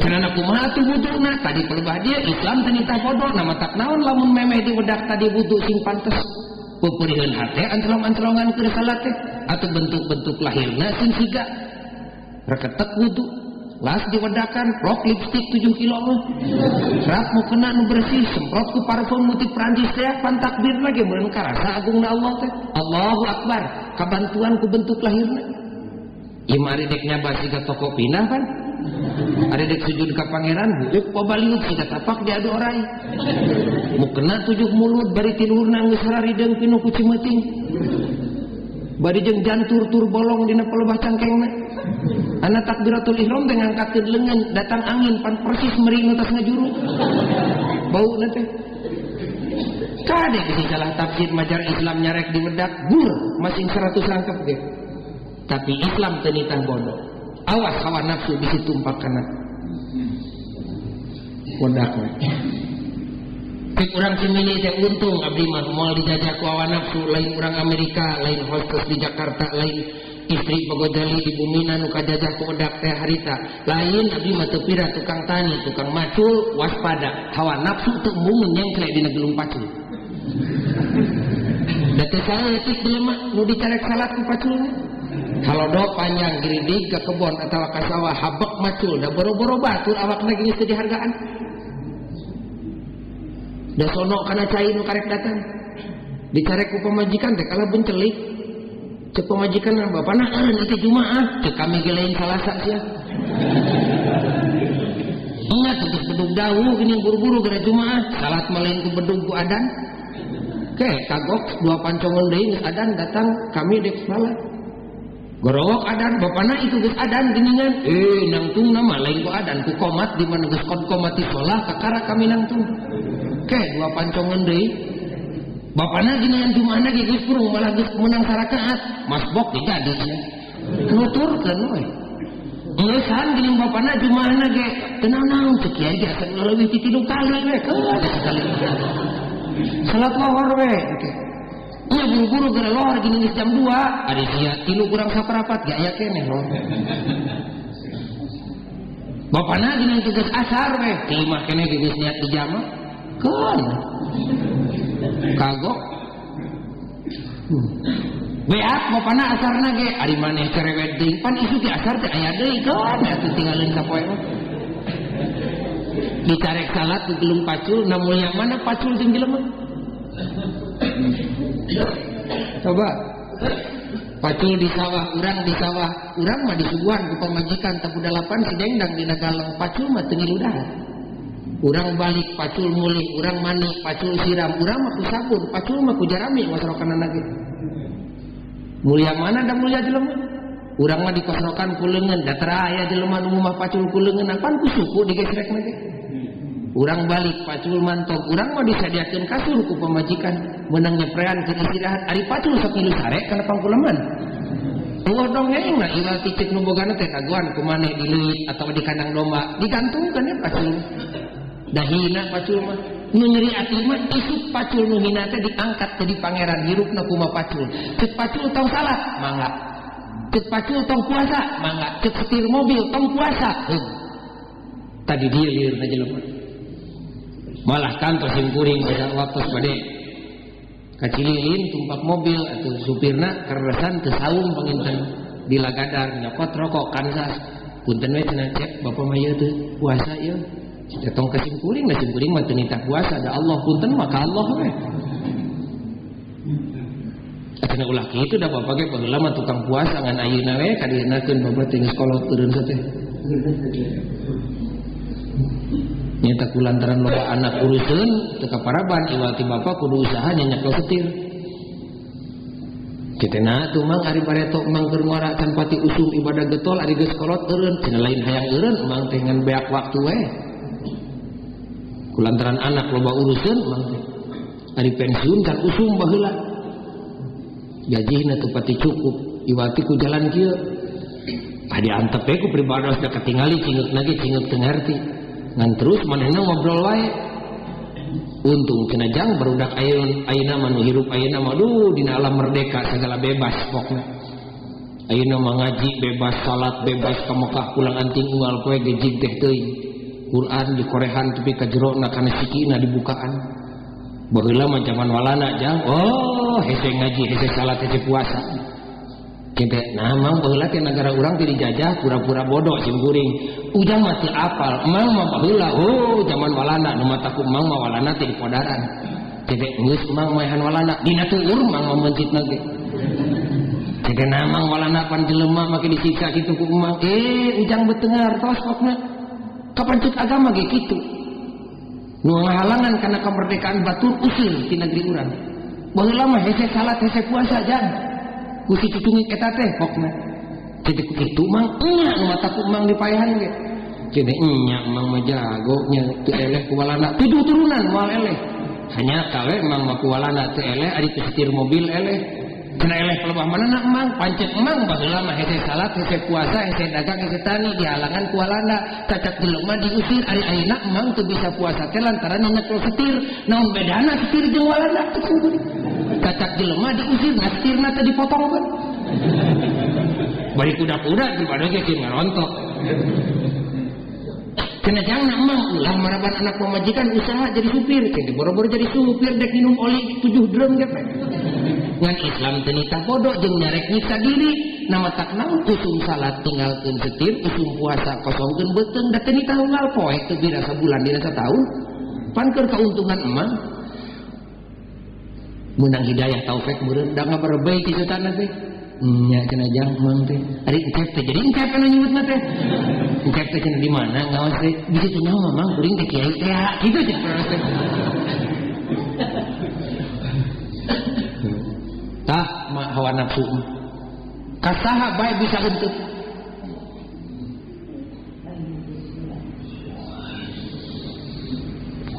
Cenah kumaha atuh wuduna tadi pelebah dia Islam teh nitah bodoh na matak naon lamun memeh di wedak tadi wudu sing pantes. Peperihan hate ancelong-ancelongan keur salat teh atau bentuk-bentuk lahirna sing siga. Reketek wudu, las diwedakan, rok lipstik 7 kilo mah. Rap mau kena nu bersih, semprot ku parfum nu ti Prancis teh pan takbir lagi meureun karasa agungna Allah teh. Allahu akbar, kabantuan ku bentuk lahirna. Ieu mah ari dek nyaba siga toko pindah pan. Ari dek sujud ka pangeran buuk pabaliut siga tapak diadu orai. Mukena 7 mulut bari ti luhurna geus harideung pinuh ku cimeuting. Bari jeung jantur tur bolong dina pelebah cangkengna. Ana takbiratul ihram teh ngangkatkeun leungeun, datang angin pan persis meri nu tas ngajuru. Bauna teh. Kade bisi salah tafsir majar Islam nyarek diwedak gur masing 100 rangkep ge. Tapi Islam teu nitah bodoh. Awas hawa nafsu bisi tumpak kana wedak we. Cek urang Cimindi teh untung abdi mah moal dijajah ku hawa nafsu, lain urang Amerika, lain hostess di Jakarta, lain istri Bogojali di Bumina nu kajajah ku wedak teh harita. Lain abdi mah teu pira tukang tani, tukang macul, waspada. Hawa nafsu teu embungeun nyengklek dina gelung pacul. Da teu saeutik jelema nu dicarek salat ku paculna. Halodo panjang giridig ke kebon atau ka sawah habek macul da boro-boro batur awakna geus teu dihargaan. Da sono kana cai nu karek datang. Dicarek ku pamajikan teh kalah bencelik. Cek pamajikan bapana eureun ieu Jumaah, cek kami ge lain Salasa sia. Ingat untuk bedug dawuh gini buru-buru gara Jumaah, salat mah lain ku bedug ku adan. Ke kagok dua pancongan deui geus adan datang kami dek salat. Gorowok adan bapana itu geus adan geuningan. Nangtung nama lain ku adan ku komat di mana geus kon komati sholah kakara kami nangtung. Ke dua pancongan deui. Bapana geuningan Jumaahna ge geus purung malah geus menang sarakaat. Masbok ge jadi sia. Nuturkeun we. Ngeusan geuning bapana Jumaahna ge teu naon cek kiai ge asa leuwih ti 3 kali we keun sekali. Salat lohor we. Nya buru-buru gara lohor gini geus jam 2, ari sia 3 kurang saparapat ge aya keneh lohor. Bapana gini teh geus asar we, ti imah keneh ge geus niat dijama. Keun. Kagok. Beak bapana asarna ge ari maneh cerewet deui, pan isuk ge asar teh aya deui keun atuh tinggalin sapoe mah. Dicarek salat ku gelung pacul, na mulia mana pacul jeung jelema? Coba pacul di sawah, urang di sawah, urang mah disuguhan ku pamajikan tabu dalapan si dengdang dina galeng pacul mah teu ngilu dahar. Urang balik pacul mulih, urang mani pacul siram, urang mah ku sabun, pacul mah ku jarami wasrokanana ge. Mulia mana da mulia jelema? Urang mah dikosrokan ku leungeun, da teu aya jelema nu mah pacul ku leungeun, apaan ku suku digesrekna ge. Urang balik pacul mantog, urang mah disadiakeun kasur ku pamajikan, meunang nyeprean keur istirahat, ari pacul sok ngilu sare kana pangkuleman. Eueuh dongeng na iwal ti ceuk nu bogana teh kaguan ku maneh di leuit atawa di kandang domba, digantungkeun we pacul. Da hina pacul mah, nu nyeri ati mah isuk pacul nu hina teh diangkat jadi pangeran hirupna kumaha pacul. Ceuk pacul tong salat, mangga. Ceuk pacul tong puasa, mangga. Ceuk setir mobil tong puasa, heuh. Tadi dia lieur jelema. Malah kantos simkuring pada waktu bade kacililin tumpak mobil atau supirna keresan teu saum panginten di lagadar nyokot rokok kansas punten we cenah cek bapak mah ieu teu puasa ieu tong ka simkuring da simkuring mah teu nitah puasa da Allah punten mah ka Allah we cenah ulah kitu da bapak ge baheula mah tukang puasa ngan ayeuna we kadienakeun bapak teh geus kolot eureun teh. Nyata kulantaran loba anak uruseun teu kaparaban iwal ti bapa kudu usaha nyenyak setir. Kitena tuh mang ari bareto mang keur ngora can pati usum ibadah getol ari geus kolot eureun cenah lain hayang eureun mang teh ngan beak waktu we. Kulantaran anak loba uruseun mang teh. Ari pensiun can usum baheula. Gajihna teu pati cukup iwal ti ku jalan kieu. Ah diantep we ku pribados da katingali cingeukna ge cingeuk teu ngarti. Ngan terus manehna ngobrol wae. Untung cenah jang barudak ayeuna mah nu hirup ayeuna mah duh dina alam merdeka segala bebas pokna. Ayeuna mah ngaji bebas, salat bebas, ka Mekah pulang anting unggal poe gejig teh teuing. Quran dikorehan tepi ka jerona kana sikina dibukaan. Baheula mah zaman walana jang, oh Oh hese ngaji hese salat hese puasa. Kita nah mang baheula teh nagara urang teh dijajah pura-pura bodoh sim kuring. Ujang mah teu apal, mang mah baheula oh zaman Walanda nu mata ku mang mah Walanda teh dipodaran. Kita geus mang maehan Walanda dina tuur mang mah meuncitna ge. Kita nah mang Walanda pan jelema make disiksa kitu ku mang. Ujang beuteung tos pokna. Kapan cek agama ge kitu. Nu ngahalangan kana kemerdekaan batur usir ti negeri urang. Baheula mah hese salat hese puasa jang. Ku si cucungit eta teh pokna. Jadi kitu mang nya nu mata ku mang dipaehan ge. Jadi nya mang mah jago nya teu eleh ku Walanda. 7 turunan moal eleh. Hanya kawe mang mah ku Walanda teu eleh ari teu setir mobil eleh. Cenah eleh pelebah manana mang pancet mang baheula mah hese salat hese puasa hese dagang hese tani dihalangan ku Walanda. Cacat jelema diusir ari ayeuna mang teu bisa puasa teh lantaran nyekel setir. Naon bedana setir jeung Walanda teh kuring. Cacak jelema diusir nah setirna teh dipotong kan. Bari kuda-kuda daripada ge keur ngarontok. Cenah jangna emang ulah maraban anak pamajikan usaha jadi supir, cenah boro-boro jadi supir dek minum oli 7 drum ge. Ngan Islam teu nitah bodoh jeung nyarek nyiksa diri, nama tak naon usum salat tinggalkeun setir, usum puasa kosongkeun beuteung da teu nitah unggal poe teu bira sabulan dina sataun. Pan keur kauntungan emang menang hidayah taufik meureun da ngabarebei ti setan teh. Nya cenah jang mang teh. Ari encep teh jadi encep anu nyebutna teh. Encep teh cenah di mana ngaos teh? Di situ nyaho mang kuring teh kiai teh kitu cek teh. Tah hawa nafsu. Kasaha bae bisa henteu.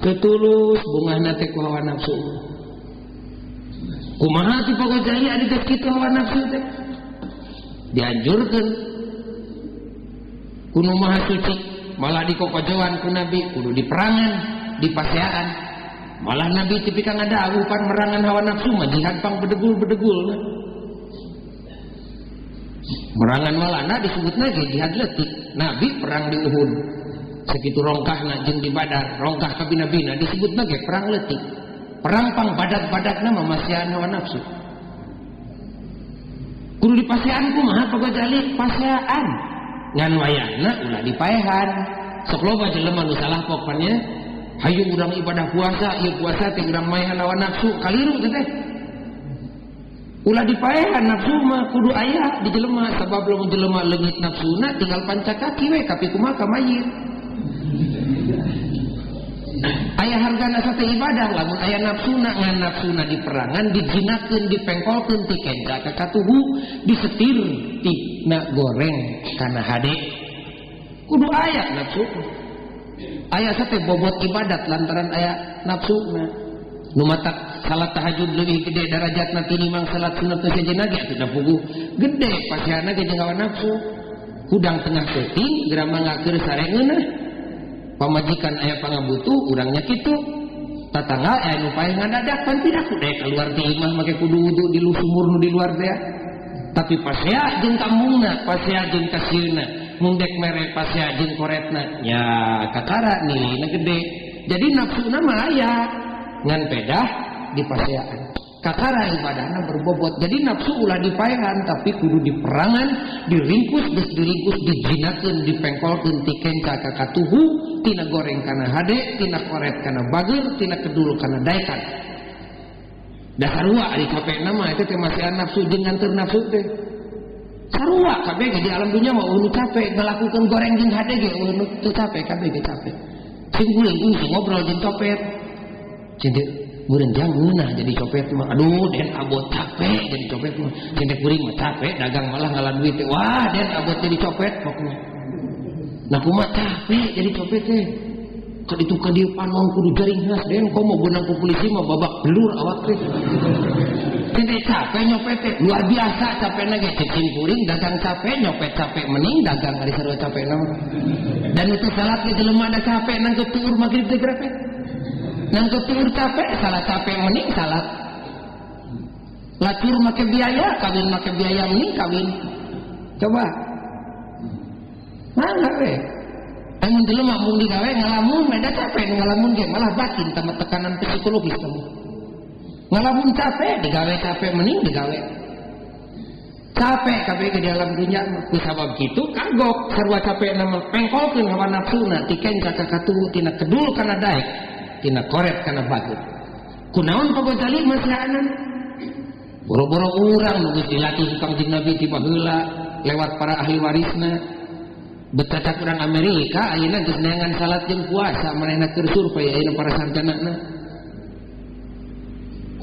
Ketulus bungahna teh ku hawa nafsu. Kumaha ti Pak Ghazali ari geus kitu hawa nafsu teh? Dianjurkeun ku nu maha suci, malah dikokojoan ku Nabi kudu diperangan, dipaseaan. Malah Nabi tepi ka ngadawuh pan merangan hawa nafsu mah jihad pang bedegul-bedegul. Merangan Walanda disebutna ge jihad leutik. Nabi perang di Uhud. Sakitu rongkahna jeung di Badar, rongkah ka bina-bina disebutna ge perang leutik. Perang pang badak-badakna mah masihan hawa nafsu. Kudu dipasean kumaha Pak Ghazali? Pasean. Ngan wayahna ulah dipaehan. Sok loba jelema nu salah pokoknya. Hayu urang ibadah puasa, ieu puasa teh urang maehan hawa nafsu, kaliru teh teh. Ulah dipaehan nafsu mah kudu aya di jelema sabab lamun jelema leungit nafsuna tinggal panca kaki we kapi kumaha ka mayit. Aya hargana sate ibadah lamun aya nafsuna ngan nafsuna diperangan dijinakeun dipengkolkeun ti kenca ka katuhu disetir tina goreng kana hade kudu aya nafsu aya sate bobot ibadat lantaran aya nafsuna nu matak salat tahajud leuwih gede darajatna tinimbang salat sunat nu sejenna ge atuh da puguh gede pasihanna ge jeung hawa nafsu hudang tengah peuting geura mangga keur sare ngeunah pamajikan aya pangabutuh urangnya kitu tatangga aya nu paeh ngadadak pan tidak kudu keluar ti imah make kudu wudu di sumur nu di luar teh tapi pasea jeung kampungna pasea jeung kasieuna mung dek mere pasea jeung koretna nya kakara nilainya gede jadi nafsuna mah aya ngan pedah di paseaan kakara ibadahna berbobot jadi nafsu ulah dipaehan tapi kudu diperangan diringkus geus diringkus dijinakeun dipengkolkeun ti kenca ka katuhu tina goreng kana hade tina koret kana bager tina kedul kana daekan dasarua ari capekna mah eta teh masihan nafsu jeung nganteur nafsu teh sarua kabeh ge di alam dunya mah eueuh nu capek ngalakukeun goreng jeung hade ge eueuh nu teu capek kabeh ge capek sing guling ngobrol jeung copet cinta meureun jang ngeunah jadi copet mah aduh den abot capek jadi copet mah cinta kuring mah capek dagang malah ngalah duit teh wah den abot jadi copet pokoknya nah kumaha capek jadi copet teh ka ditu ka dieu panon kudu jaring khas den komo beunang ku polisi mah babak belur awak teh cinta capek nyopet teh luar biasa capekna ge cicing kuring dagang capek nyopet capek mending dagang ari sarua capekna mah dan itu salat ge jelema da capek nang tuur magrib teh geura nang ketur capek salah capek mending salat lacur make biaya kawin make biaya mending kawin coba mangga we Amun jelema mung digawe ngalamun beda capek ngalamun ge malah batin tambah tekanan psikologis kamu. Ngalamun capek digawe capek mending digawe. Capek kabeh ke dalam dunia ku sabab kitu kagok sarua capek nama pengkolkeun hawa nafsuna tikenca ka katuhu tina kedul kana daek tina koret kana bagut. Kunaon Pak Gozali masihaanan? Boro-boro urang nu geus dilatih ku Kangjeng Nabi ti baheula lewat para ahli warisna. Betacak urang Amerika ayeuna geus neangan salat jeung puasa manehna keur survei ayeuna para sarjanana.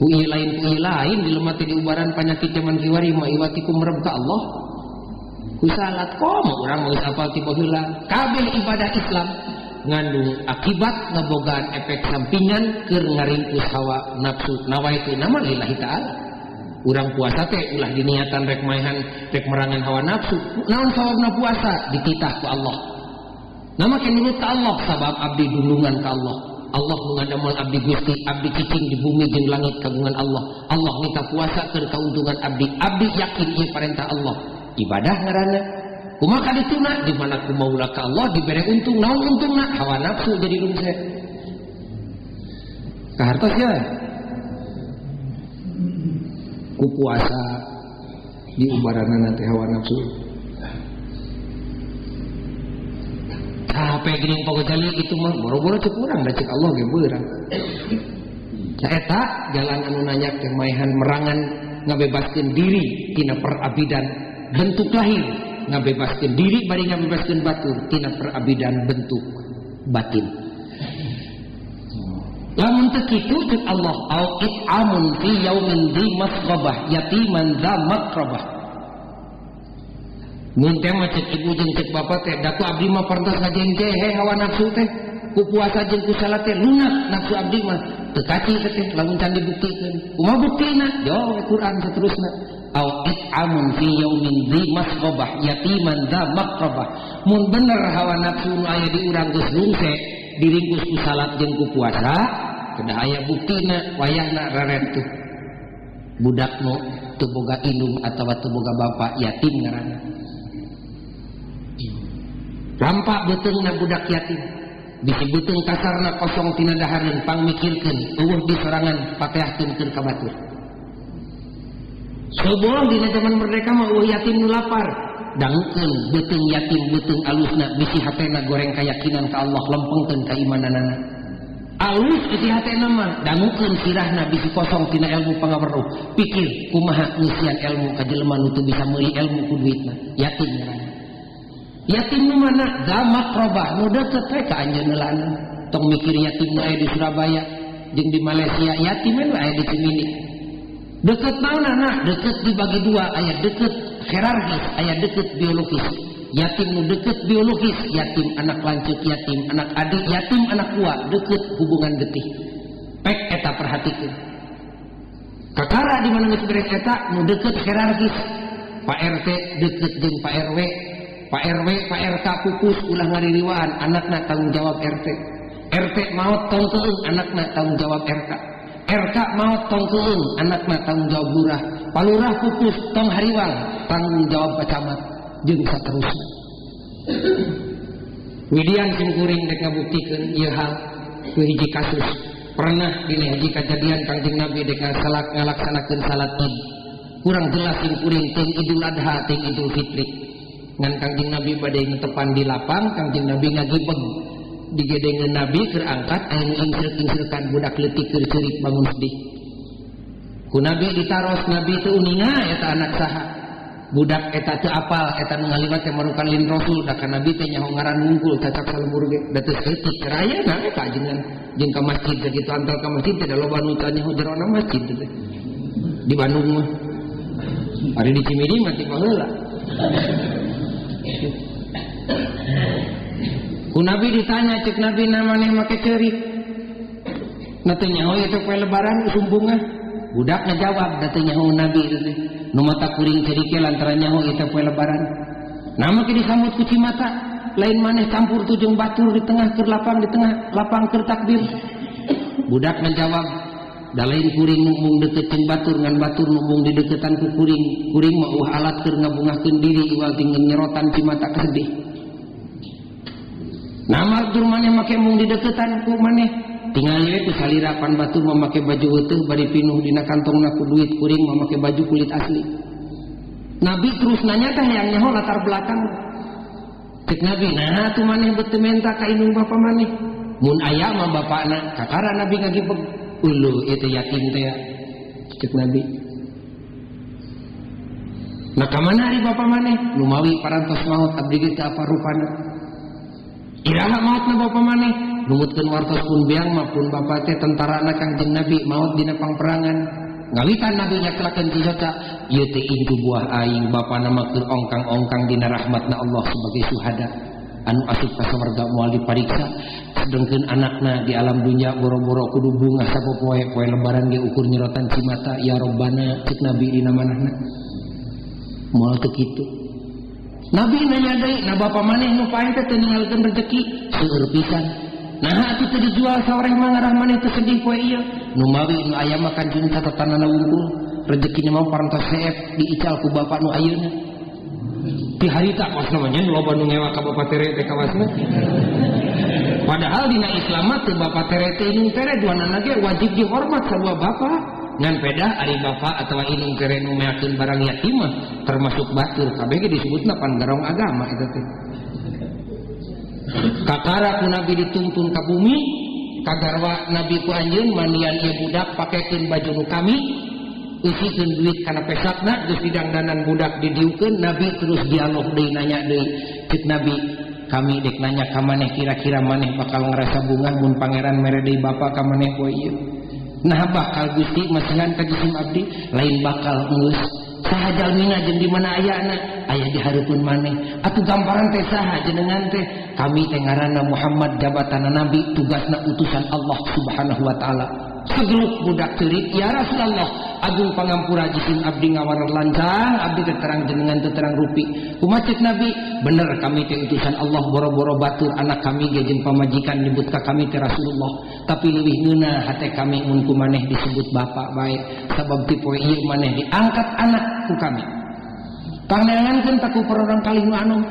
Ku ieu lain jelema teh diubaran panyakit zaman kiwari mah iwati ku merem ka Allah. Ku salat komo urang geus apal ti baheula. Kabeh ibadah Islam ngandung akibat ngabogaan efek sampingan keur ngaringkus hawa nafsu nawaitu nama lillahi ta'ala. Urang puasa teh ulah diniatan rek maehan rek merangan hawa nafsu. Naon sawabna puasa dititah ku Allah. Nama ke nurut ka Allah sabab abdi dundungan ka Allah. Allah ngadamel abdi Gusti, abdi cicing di bumi jeung langit kagungan Allah. Allah minta puasa keur kauntungan abdi. Abdi yakin ieu parentah Allah. Ibadah ngaranna. Kumaha kadituna di mana ku maula ka Allah dibere untung, naon untungna? Hawa nafsu jadi rungse. Kahartos ya. Ku puasa diubaranana teh hawa nafsu. Capek geuning Pak Gozali itu mah boro-boro cek urang da cek Allah ge beurang. Nah eta jalan anu nanyak teh maehan merangan ngabebaskeun diri tina perabidan bentuk lahir, ngabebaskeun diri bari ngabebaskeun batur tina perabidan bentuk batin. Lamun teu kitu cek Allah au it'amun fi yaumin dzi masghabah yatiman dza maqrabah. Mun teh mah cek ibu jeung cek bapa teh da ku abdi mah parantos ngajengke he hawa nafsu teh ku puasa jeung ku salat teh lunak nafsu abdi mah teu kaci teh lamun can dibuktikeun. Kumaha buktina? Jawab Quran saterusna. Au it'amun fi yaumin dzi masghabah yatiman dza maqrabah. Mun bener hawa nafsu nu aya di urang geus rungse diringkus ku salat jeung ku puasa kedah aya buktina wayahna reret tuh budak nu teu boga indung atawa teu boga bapa yatim ngaranna. Rampak beuteungna budak yatim bisi beuteung kasarna kosong tina dahareun pangmikirkeun eueuh di sorangan pateahkeun keur ka batur. Soboh dina zaman merdeka mah eueuh yatim nu lapar dangukeun beuteung yatim beuteung alusna bisi hatena goreng kayakinan ka Allah lempengkeun kaimananana. Alus bisi hatena mah dangukeun sirahna bisi kosong tina ilmu pangaweruh pikir kumaha ngeusian ilmu ka jelema nu teu bisa meuli ilmu ku duitna yatim ngaranna. Yatim nu mana? Zamak robah nu deukeut we ka anjeunna lana. Tong mikir yatim nu aya di Surabaya jeung di Malaysia, yatim we aya di Cimindi. Deukeut naonana? Deukeut dibagi dua, aya deukeut hierarkis, aya deukeut biologis. Yatim nu deukeut biologis, yatim anak lanceuk, yatim anak adik, yatim anak tua, deukeut hubungan getih. Pek eta perhatikeun. Kakara di mana geus beres eta nu deukeut hierarkis. Pak RT deukeut jeung Pak RW. Pak RW, Pak RK pupus ulah ngaririwaan, anakna tanggung jawab RT. RT maot tong keung, anakna tanggung jawab RK. RK maot tong keung, anakna tanggung jawab lurah. Palurah pupus tong hariwang, tanggung jawab Pak Camat jeung saterusna. Widian simkuring dek ngabuktikeun ieu hal ku hiji kasus. Pernah dina hiji kajadian Kangjeng Nabi dek ngalaksanakeun salat Id. Kurang jelas simkuring teuing Idul Adha teuing Idul Fitri. Ngan Kangjeng Nabi bade ngetepan di lapang, Kangjeng Nabi ngagibeg. Digedengeun Nabi keur angkat aya nu ingseuk-ingseurkan budak leutik keur ceurik bangun sedih. Ku Nabi ditaros, Nabi teu uninga eta anak saha. Budak eta teu apal, eta nu ngaliwat teh marukan lin Rasul, da ka Nabi teh nyaho ngaran wungkul cacak salembur ge. Da teu saeutik raya na eta ajengan jeung ka masjid sakitu antal ka masjid teh da loba nu teu nyaho jerona masjid teh. Di Bandung mah. Ari di Cimindi mah ti baheula. Ku Nabi ditanya, cek Nabi namanya make ceurik. Na teu nyaho ieu teh poe lebaran sumbungah. Budak ngajawab, da teu nyaho Nabi teh. Nu mata kuring ceurike lantaran nyaho ieu teh poe lebaran. Nama ke disambut ku cimata, lain maneh campur tu jeung batur di tengah keur lapang di tengah lapang keur takbir. Budak ngajawab, da lain kuring nu mung deukeut jeung batur ngan batur nu mung dideuketan ku kuring. Kuring mah eueuh alat keur ngabungahkeun diri iwal ti nyerotan cimata kesedih. Nama tur maneh make mung dideketan ku maneh. Tinggal we ku salira pan batur mamakai baju weuteung bari pinuh dina kantongna ku duit kuring mamakai baju kulit asli. Nabi terus nanya teh hayang nyaho latar belakang. Cek Nabi, nah atuh maneh beuteung menta ka indung bapa maneh. Mun aya mah bapakna, kakara Nabi ngagipeg. Uluh ieu teh yatim teh ya. Cek Nabi. Nah ka mana ari bapa maneh? Lumawi parantos maot abdi ge teu apa rupana. Iraha maotna bapa maneh? Numutkeun wartos pun biang mah pun bapa teh tentarana Kangjeng Nabi maot dina pangperangan. Ngawitan Nabi nyaklakeun cisoca, ieu teh incu buah aing bapana mah keur ongkang-ongkang dina rahmatna Allah sebagai suhada anu asup ka sawarga moal dipariksa, sedengkeun anakna di alam dunya boro-boro kudu bungah sapopoe poe lebaran ge ukur nyerotan cimata ya Robbana cek Nabi dina manahna. Moal teu kitu. Nabi nanya deui, na bapa maneh nu paeh teh teu ninggalkeun rejeki seueur pisan. Nah atuh teu dijual saoreh mah ngarah maneh teu sedih poe ieu. Nu mawi nu aya mah kanjeng catatanana wungkul, rejekinya mah parantos seep diical ku bapak nu ayeuna. Ti harita kos namanya loba nu ngewa ka bapak tere teh kawasna. Padahal dina Islam mah teu bapak tere teh indung tere duanana ge wajib dihormat sarua bapak. Ngan pedah ari bapak atawa indung tere nu meakeun barang yatim mah termasuk batur kabeh ge disebutna pangarong agama eta teh. Kakara ku Nabi dituntun ka bumi, kagarwa Nabi ku anjeun mandian ieu budak pakekeun baju nu kami, eusikeun duit kana pesakna geus didangdanan budak didiukeun. Nabi terus dialog deui nanya deui cek Nabi, kami dek nanya ka maneh kira-kira maneh bakal ngerasa bungah mun pangeran mere deui bapa ka maneh poe ieu. Nah bakal Gusti masihan ka jisim abdi, lain bakal geus saha jalmina jeung di mana ayana, aya di hareupeun maneh. Atuh gambaran teh saha jenengan teh? Kami teh ngaranna Muhammad jabatanna nabi, tugasna utusan Allah Subhanahu wa taala. Segeluk budak ceurik, ya Rasulullah, agung pangampura jisim abdi ngawarar lancang, abdi teh terang jenengan teh terang rupi. Kumaha cek Nabi? Bener kami teh utusan Allah, boro-boro batur anak kami ge jeung pamajikan nyebut ka kami teh Rasulullah. Tapi leuwih ngeunah hate kami mun ku maneh disebut bapak bae, sabab ti poe ieu maneh diangkat anak ku kami. Pangneangankeun ta ku perorang kalih nu anom.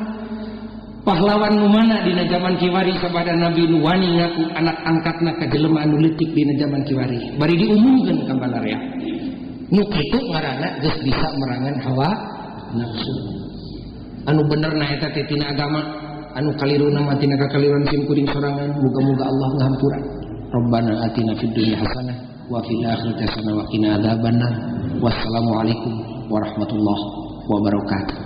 Pahlawan nu mana dina zaman kiwari sabada Nabi nu wani ngaku anak angkatna ka jelema anu leutik dina zaman kiwari. Bari diumumkeun ka balarea. Nu kitu ngaranna geus bisa merangan hawa nafsu. Anu bener na eta teh tina agama, anu kaliruna mah tina kakaliruan sim kuring sorangan. Muga-muga Allah ngahampura. Rabbana atina fid dunya hasanah wa fil akhirati hasanah wa qina adzabannar. Wassalamualaikum warahmatullahi wabarakatuh.